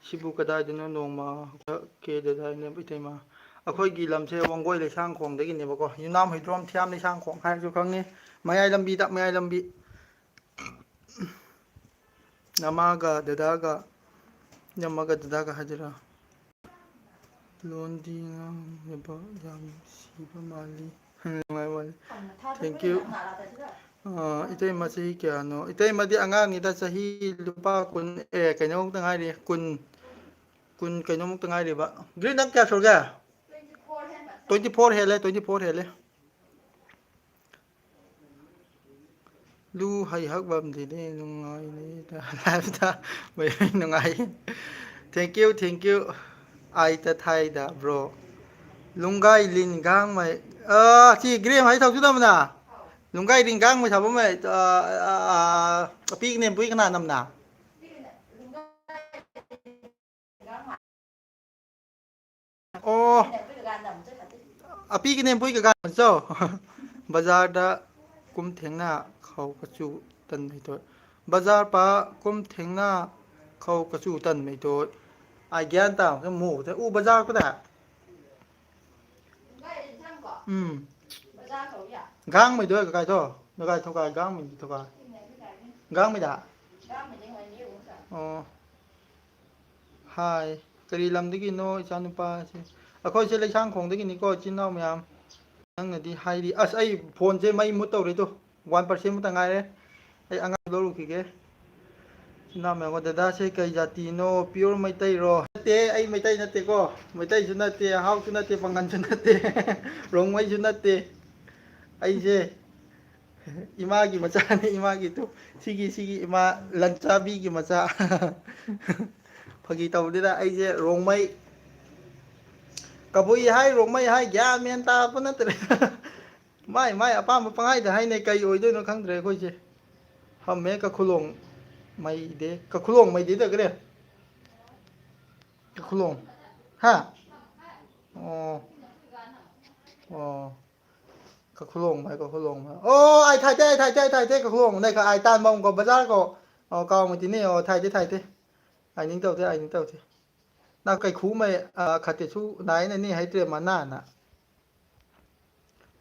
ꯁꯤꯕꯨ ꯀꯗꯥꯏꯗꯅꯣ ꯅꯣꯡꯃ ꯍꯧꯔꯛꯀꯦ ꯗꯗꯥ, ꯏꯅꯦꯝ ꯏꯇꯩꯃ꯫ ꯑꯩꯈꯣꯏꯒꯤ ꯂꯝꯁꯦ ꯋꯥꯡꯒꯣꯏ ꯂꯩꯁꯥꯡꯈꯣꯡꯗꯒꯤꯅꯦꯕꯀꯣ꯫ ꯌꯨꯝꯅꯥꯝ ꯍꯨꯏꯗ꯭ꯔꯣꯝ ꯊꯤꯌꯥꯝ ꯂꯩꯁꯥꯡꯈꯣꯡ ꯍꯥꯏꯔꯁꯨ ꯈꯪꯉꯤ꯫ ꯃꯌꯥꯏ ꯂꯝꯕꯤꯗ, ꯃꯌꯥꯏ ꯂꯝꯕꯤ꯫ ꯅꯃꯥꯒ ꯗꯗꯥꯒ, ꯅꯃꯥꯒ ꯗꯗꯥꯒ ꯍꯥꯏꯗꯣꯏꯔꯥ? ꯂꯣꯟꯗꯤ ꯉꯥꯡꯅꯕ ꯌꯥꯝ ꯁꯤꯕ ꯃꯥꯜꯂꯤ꯫ ꯅꯨꯡꯉꯥꯏ ꯃꯥꯜꯂꯤ꯫ Thank you. ꯑ, ꯏꯇꯩꯃ ꯆꯍꯤ ꯀꯌꯥꯅꯣ? ꯏꯇꯩꯃꯗꯤ ꯑꯉꯥꯡꯅꯤꯗ, ꯆꯍꯤ ꯂꯨꯄꯥ ꯀꯨꯟ, ꯑꯦ, ꯀꯩꯅꯣꯃꯨꯛꯇ ꯉꯥꯏꯔꯤ, ꯀꯨꯟ, ꯀꯨꯟ ꯀꯩꯅꯣꯃꯨꯛꯇ ꯉꯥꯏꯔꯤꯕ꯫ ꯒ꯭ꯔꯤꯟ, ꯅꯪ ꯀꯌꯥ ꯁꯨꯔꯒꯦ? Twenty four ꯍꯦꯜꯂꯦ, twenty four ꯍꯦꯜꯂꯦ꯫ ꯂꯨ ꯍꯩ ꯍꯛ ꯕꯝꯗꯤꯅꯦ ꯅꯨꯡꯉꯥꯏꯅꯤ ꯂꯥꯏꯐꯇ ꯅꯨꯡꯉꯥꯏ꯫ Thank you, thank you꯫ ꯑꯥꯏꯇ ꯊꯥꯏꯗ bro꯫ ꯂꯨꯡꯒꯥꯏ ꯂꯤꯟ ꯒꯥꯡꯃꯩ꯫ ꯑ, ꯁꯤ ꯒ꯭ꯔꯦꯝ ꯍꯥꯏ ꯊꯧꯁꯨ ꯇꯝꯕꯅ꯫ ꯂꯨꯡꯒꯥꯏ ꯂꯤꯟ ꯒꯥꯡꯃꯩ ꯊꯥꯕ ꯑꯃ, ꯑ, ꯑ, ꯑ, ꯑꯄꯤꯛꯅꯦ ꯕꯨꯏ ꯀꯅꯥ ꯅꯝꯅ? ꯑꯣ꯫ ꯑꯄꯤꯒꯤꯅꯦ ꯕꯨꯏ ꯀꯀꯥ ꯃꯆꯧ꯫ ꯕꯖꯥꯔꯗ ꯀꯨꯝ ꯊꯦꯡꯅ ꯈꯧ ꯀꯆꯨ ꯇꯟ ꯃꯩꯇꯣꯏ꯫ ꯕꯖꯥꯔ ꯄꯥ ꯀꯨꯝ ꯊꯦꯡꯅ ꯈꯧ ꯀꯆꯨ ꯇꯟ ꯃꯩꯇꯣꯏ꯫ ꯑꯥꯏ ꯒ꯭ꯌꯥꯟ ꯇꯥ ꯃꯨ ꯎ ꯕꯖꯥꯔ ꯀꯗ꯫ ꯎꯝ꯫ ꯒꯥꯡꯃꯩꯗꯣ ꯀꯀꯥꯏꯗꯣ? ꯀꯀꯥꯏ ꯊꯧꯀꯥꯏ ꯒꯥꯡꯃꯩꯗꯤ ꯊꯧꯀꯥꯏ꯫ ꯒꯥꯡꯃꯩꯗ? ꯑꯣ꯫ ꯍꯥꯏ꯫ ꯀꯔꯤ ꯂꯝꯗꯒꯤꯅꯣ ꯏꯆꯥꯅꯨꯄꯥꯁꯦ? ꯑꯩꯈꯣꯏꯁꯦ ꯂꯩꯁꯥꯡꯈꯣꯡꯗꯒꯤꯅꯤꯀꯣ, ꯏꯆꯤꯟ ꯏꯅꯥꯎ ꯃꯌꯥꯝ꯫ ꯅꯪꯅꯗꯤ ꯍꯥꯏꯔꯤ꯫ ꯑꯁ, ꯑꯩ ꯐꯣꯟꯁꯦ ꯃꯩ ꯃꯨꯠ ꯇꯧꯔꯦꯗꯣ꯫ One percent ꯃꯨꯛꯇ ꯉꯥꯏꯔꯦ꯫ ꯑꯩ ꯑꯉꯥꯡ ꯂꯧꯔꯨꯈꯤꯒꯦ꯫ ꯏꯆꯤꯟ ꯏꯅꯥꯎ ꯃꯌꯥꯝ, ꯗꯗꯥꯁꯦ ꯀꯩ ꯖꯥꯇꯤꯅꯣ? Pure ꯃꯩꯇꯩꯔꯣ? ꯅꯠꯇꯦ, ꯑꯩ ꯃꯩꯇꯩ ꯅꯠꯇꯦꯀꯣ꯫ ꯃꯩꯇꯩꯁꯨ ꯅꯠꯇꯦ, ꯍꯥꯎꯁꯨ ꯅꯠꯇꯦ, ꯄꯥꯡꯒꯟꯁꯨ ꯅꯠꯇꯦ, ꯔꯣꯡꯃꯩꯁꯨ ꯅꯠꯇꯦ꯫ ꯑꯩꯁꯦ ꯏꯃꯥꯒꯤ ꯃꯆꯥꯅꯦ, ꯏꯃꯥꯒꯤ ꯇꯨ-, ꯁꯤꯒꯤ, ꯁꯤꯒꯤ ꯏꯃꯥ ꯂꯟꯆꯥꯕꯤꯒꯤ ꯃꯆꯥ꯫ ꯐꯥꯒꯤ ꯇꯧꯕꯅꯤꯗ, ꯑꯩꯁꯦ ꯔꯣꯡꯃꯩ꯫ ꯀꯕꯨꯏ ꯍꯥꯏ, ꯔꯣꯡꯃꯩ ꯍꯥꯏ, ꯒ꯭ꯌꯥꯟ ꯃꯦꯟ ꯇꯥꯕ ꯅꯠꯇ꯭ꯔꯦ꯫ ꯃꯥꯏ, ꯃꯥꯏ ꯑꯄꯥꯝꯕ ꯄꯪꯍꯥꯏꯗ ꯍꯥꯏꯅꯩ, ꯀꯩ ꯑꯣꯏꯗꯣꯏꯅꯣ ꯈꯪꯗ꯭ꯔꯦ ꯑꯩꯈꯣꯏꯁꯦ꯫ ꯍꯝꯃꯦ ꯀꯈꯨꯂꯣꯡ ꯃꯩꯗꯦ, ꯀꯈꯨꯂꯣꯡ ꯃꯩꯗꯦ ꯇꯧꯒ꯭ꯔꯦ꯫ ꯀꯈꯨꯂꯣꯡ꯫ ꯍꯥ? ꯑꯣ꯫ ꯑꯣ꯫ ꯀꯈꯨꯂꯣꯡ ꯃꯥꯏ, ꯀꯈꯨꯂꯣꯡ ꯃꯥꯏ꯫ ꯑꯣ, ꯑꯩ ꯊꯥꯏꯇꯦ, ꯑꯩ ꯊꯥꯏꯇꯦ, ꯑꯩ ꯊꯥꯏꯇꯦ, ꯀꯈꯨꯂꯣꯡ꯫ ꯅꯦ ꯀ-, ꯑꯩ ꯇꯥꯟꯕ ꯑꯃꯨꯛꯀ ꯕꯖꯥꯔ ꯀꯣ꯫ ꯑꯣ, ꯀꯥꯎ ꯃꯇꯤꯅꯦ꯫ ꯑꯣ, ꯊꯥꯏꯇꯦ, ꯊꯥꯏꯇꯦ꯫ ꯑꯩ ꯅꯤꯡ ꯇꯧꯗꯦ, ꯑꯩ ꯅꯤꯡ ꯇꯧꯗꯦ꯫ ꯅꯪ ꯀꯩꯈꯨ ꯃꯩ, ꯑ, ꯈꯇꯦꯁꯨ ꯅꯥꯏꯅ ꯅꯤ ꯍꯩꯇ꯭ꯔꯦ ꯃꯅꯥꯅ꯫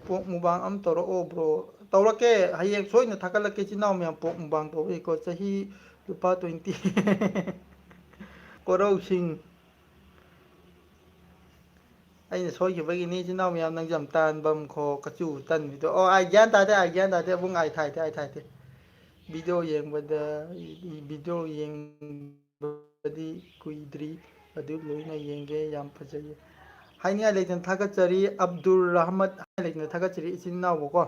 ꯄꯣꯛ ꯃꯨꯕꯥꯡ ꯑꯃ ꯇꯧꯔꯛꯑꯣ, bro꯫ ꯇꯧꯔꯛꯀꯦ, ꯍꯌꯦꯡ ꯁꯣꯏꯗꯅ ꯊꯥꯒꯠꯂꯛꯀꯦ꯫ ꯏꯆꯤꯟ ꯏꯅꯥꯎ ꯃꯌꯥꯝ ꯄꯣꯛ ꯃꯨꯛꯕꯥꯡ ꯇꯧꯕꯩꯀꯣ, ꯆꯍꯤ ꯂꯨꯄꯥ twenty꯫ ꯀꯣꯔꯧꯁꯤꯡ꯫ ꯑꯩꯅ ꯁꯣꯏꯈꯤꯕꯒꯤꯅꯤ, ꯏꯆꯤꯟ ꯏꯅꯥꯎ ꯃꯌꯥꯝ꯫ ꯅꯪꯁꯨ ꯌꯥꯝ ꯇꯥꯟꯕꯝ ꯈꯣ ꯀꯆꯨ ꯇꯟꯕꯤꯗꯣ꯫ ꯑꯣ, ꯑꯥꯏ ꯒ꯭ꯌꯥꯟ ꯇꯥꯗꯦ, ꯑꯥꯏ ꯒ꯭ꯌꯥꯟ ꯇꯥꯗꯦ꯫ ꯑꯕꯨꯡ ꯑꯥꯏ ꯊꯥꯏꯗꯦ, ꯑꯥꯏ ꯊꯥꯏꯗꯦ꯫ ꯚꯤꯗꯤꯑꯣ ꯌꯦꯡꯕꯗ, ꯚꯤꯗꯤꯑꯣ ꯌꯦꯡꯕꯗꯤ ꯀꯨꯏꯗ꯭ꯔꯤ, ꯑꯗꯨ ꯂꯣꯏꯅ ꯌꯦꯡꯒꯦ, ꯌꯥꯝ ꯐꯖꯩ꯫ ꯍꯥꯏꯅꯤꯡꯉꯥꯏ ꯂꯩꯇꯅ ꯊꯥꯒꯠꯆꯔꯤ꯫ ꯑꯕꯗꯨꯜ ꯔꯍꯃꯠ ꯍꯥꯏꯅ ꯂꯩꯇꯅ ꯊꯥꯒꯠꯆꯔꯤ, ꯏꯆꯤꯟ ꯏꯅꯥꯎꯕꯨꯀꯣ꯫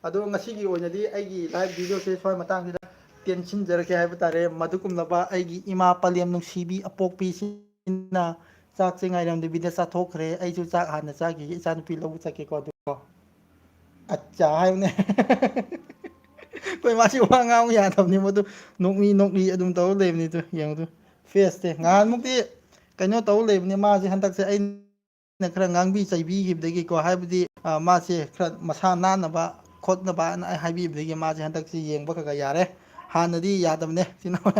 ꯑꯗꯣ ꯉꯁꯤꯒꯤ ꯑꯣꯏꯅꯗꯤ ꯑꯩꯒꯤ ꯂꯥꯏꯚ ꯚꯤꯗꯤꯑꯣꯁꯦ ꯁ꯭ꯋꯥꯏ ꯃꯇꯥꯡꯁꯤꯗ ꯇꯦꯟꯁꯤꯟꯖꯔꯒꯦ ꯍꯥꯏꯕ ꯇꯥꯔꯦ꯫ ꯃꯗꯨꯒꯨꯝꯂꯕ ꯑꯩꯒꯤ ꯏꯃꯥ ꯄꯂꯦꯝ ꯅꯨꯡꯁꯤꯕꯤ ꯑꯄꯣꯛꯄꯤꯁꯤꯅ ꯆꯥꯛꯁꯦ ꯉꯥꯏꯔꯝꯗꯕꯤꯗ ꯆꯥꯊꯣꯛꯈ꯭ꯔꯦ꯫ ꯑꯩꯁꯨ ꯆꯥꯛ ꯍꯥꯟꯅ ꯆꯥꯈꯤꯒꯦ, ꯏꯆꯥꯅꯨꯄꯤ ꯂꯧꯕ ꯆꯠꯀꯦꯀꯣ꯫ ꯑꯗꯨꯀꯣ, ꯑꯠꯆꯥ ꯍꯥꯏꯕꯅꯦ꯫ ꯑꯩꯈꯣꯏ ꯃꯥꯁꯤ ꯋꯥ ꯉꯥꯡꯕ ꯌꯥꯗꯕꯅꯤ, ꯃꯗꯨ ꯅꯣꯛꯃꯤ ꯅꯣꯛꯃꯤ ꯑꯗꯨꯝ ꯇꯧꯔ ꯂꯩꯕꯅꯤꯗꯣ, ꯌꯦꯡꯉꯨꯗꯣ꯫ ꯐꯦꯁꯁꯦ ꯉꯍꯥꯟꯃꯨꯛꯇꯤ ꯀꯩꯅꯣ ꯇꯧ ꯂꯩꯕꯅꯤ ꯃꯥꯁꯦ꯫ ꯍꯟꯗꯛꯁꯦ ꯑꯩꯅ ꯈꯔ ꯉꯥꯡꯕꯤ ꯆꯩꯕꯤꯈꯤꯕꯗꯒꯤꯀꯣ, ꯍꯥꯏꯕꯗꯤ, ꯑ, ꯃꯥꯁꯦ ꯈꯔ ꯃꯁꯥ ꯅꯥꯟꯅꯕ ꯈꯣꯠꯅꯕꯅ ꯑꯩ ꯍꯥꯏꯕꯤꯕꯗꯒꯤ ꯃꯥꯁꯦ ꯍꯟꯗꯛꯁꯦ ꯌꯦꯡꯕ ꯈꯔ ꯈꯔ ꯌꯥꯔꯦ꯫ ꯍꯥꯟꯅꯗꯤ ꯌꯥꯗꯕꯅꯦ, ꯏꯆꯤꯟ ꯏꯅꯥꯎ꯫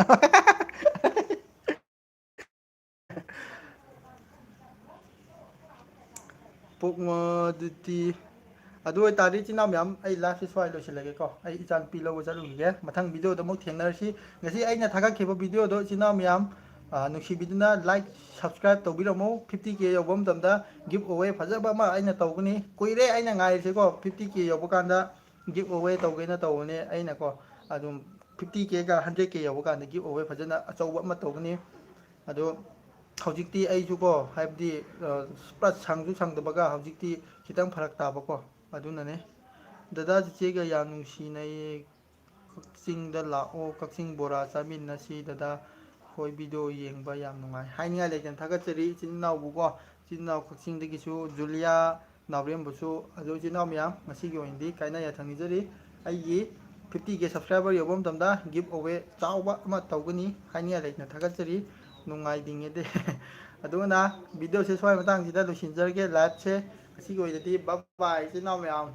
ꯄꯣꯛꯃꯗꯨꯗꯤ꯫ ꯑꯗꯨ ꯑꯣꯏꯇꯥꯔꯗꯤ, ꯏꯆꯤꯟ ꯏꯅꯥꯎ ꯃꯌꯥꯝ, ꯑꯩ ꯂꯥꯏꯐꯁꯦ ꯁ꯭ꯋꯥꯏ ꯂꯣꯏꯁꯤꯜꯂꯒꯦꯀꯣ꯫ ꯑꯩ ꯏꯆꯥꯅꯨꯄꯤ ꯂꯧꯕ ꯆꯠꯂꯨꯈꯤꯒꯦ꯫ ꯃꯊꯪ ꯚꯤꯗꯤꯑꯣꯗ ꯑꯃꯨꯛ ꯊꯦꯡꯅꯔꯁꯤ꯫ ꯉꯁꯤ ꯑꯩꯅ ꯊꯥꯒꯠꯈꯤꯕ ꯚꯤꯗꯤꯑꯣꯗꯣ, ꯏꯆꯤꯟ ꯏꯅꯥꯎ ꯃꯌꯥꯝ, ꯑ, ꯅꯨꯡꯁꯤꯕꯤꯗꯨꯅ ꯂꯥꯏꯛ, ꯁꯕꯁꯀ꯭ꯔꯥꯏꯕ ꯇꯧꯕꯤꯔꯝꯃꯨ꯫ Fifty K ꯌꯧꯕ ꯃꯇꯝꯗ ꯒꯤꯐ ꯑꯋꯦ ꯐꯖꯕ ꯑꯃ ꯑꯩꯅ ꯇꯧꯒꯅꯤ꯫ ꯀꯨꯏꯔꯦ ꯑꯩꯅ ꯉꯥꯏꯔꯤꯁꯦꯀꯣ, fifty K ꯌꯧꯕ ꯀꯥꯟꯗ ꯒꯤꯐ ꯑꯋꯦ ꯇꯧꯒꯦꯅ ꯇꯧꯕꯅꯦ ꯑꯩꯅꯀꯣ꯫ ꯑꯗꯨꯝ fifty K ꯒ hundred K ꯌꯧꯕ ꯀꯥꯟꯗ ꯒꯤꯐ ꯑꯋꯦ ꯐꯖꯅ ꯑꯆꯧꯕ ꯑꯃ ꯇꯧꯒꯅꯤ꯫ ꯑꯗꯣ ꯍꯧꯖꯤꯛꯇꯤ ꯑꯩꯁꯨꯀꯣ, ꯍꯥꯏꯕꯗꯤ, ꯑ, ꯄꯨꯔꯥ ꯁꯪꯁꯨ ꯁꯪꯗꯕꯒ ꯍꯧꯖꯤꯛꯇꯤ ꯈꯤꯇꯪ ꯐꯔꯛ ꯇꯥꯕꯀꯣ꯫ ꯑꯗꯨꯅꯅꯦ꯫ ꯗꯗꯥ ꯆꯤꯆꯦꯒ ꯌꯥꯝ ꯅꯨꯡꯁꯤꯅꯩꯌꯦ꯫ ꯀꯛꯆꯤꯡꯗ ꯂꯥꯛꯑꯣ, ꯀꯛꯆꯤꯡ ꯕꯣꯔꯥ ꯆꯥꯃꯤꯟꯅꯁꯤ꯫ ꯗꯗꯥ ꯍꯣꯏ ꯚꯤꯗꯤꯑꯣ ꯌꯦꯡꯕ ꯌꯥꯝ ꯅꯨꯡꯉꯥꯏ꯫ ꯍꯥꯏꯅꯤꯡꯉꯥꯏ ꯂꯩꯇꯅ ꯊꯥꯒꯠꯆꯔꯤ ꯏꯆꯤꯟ ꯏꯅꯥꯎꯕꯨꯀꯣ꯫ ꯏꯆꯤꯟ ꯏꯅꯥꯎ ꯀꯛꯆꯤꯡꯗꯒꯤꯁꯨ ꯖꯨꯂꯤꯌꯥ ꯅꯥꯎꯔꯦꯝꯕꯨꯁꯨ꯫ ꯑꯗꯣ ꯏꯆꯤꯟ ꯏꯅꯥꯎ ꯃꯌꯥꯝ, ꯉꯁꯤꯒꯤ ꯑꯣꯏꯅꯗꯤ ꯀꯥꯏꯅ ꯌꯥꯊꯪ ꯅꯤꯖꯔꯤ꯫ ꯑꯩꯒꯤ fifty K subscriber ꯌꯧꯕ ꯃꯇꯝꯗ ꯒꯤꯐ ꯑꯋꯦ ꯆꯥꯎꯕ ꯑꯃ ꯇꯧꯒꯅꯤ꯫ ꯍꯥꯏꯅꯤꯡꯉꯥꯏ ꯂꯩꯇꯅ ꯊꯥꯒꯠꯆꯔꯤ꯫ ꯅꯨꯡꯉꯥꯏꯗꯤꯡꯉꯦꯗꯦ꯫ ꯑꯗꯨꯅ ꯚꯤꯗꯤꯑꯣꯁꯦ ꯁ꯭ꯋꯥꯏ ꯃꯇꯥꯡꯁꯤꯗ ꯂꯣꯏꯁꯤꯟꯖꯔꯒꯦ, ꯂꯥꯏꯐꯁꯦ꯫ ꯉꯁꯤꯒꯤ ꯑꯣꯏꯅꯗꯤ bye bye, ꯏꯆꯤꯟ ꯏꯅꯥꯎ ꯃꯌꯥꯝ꯫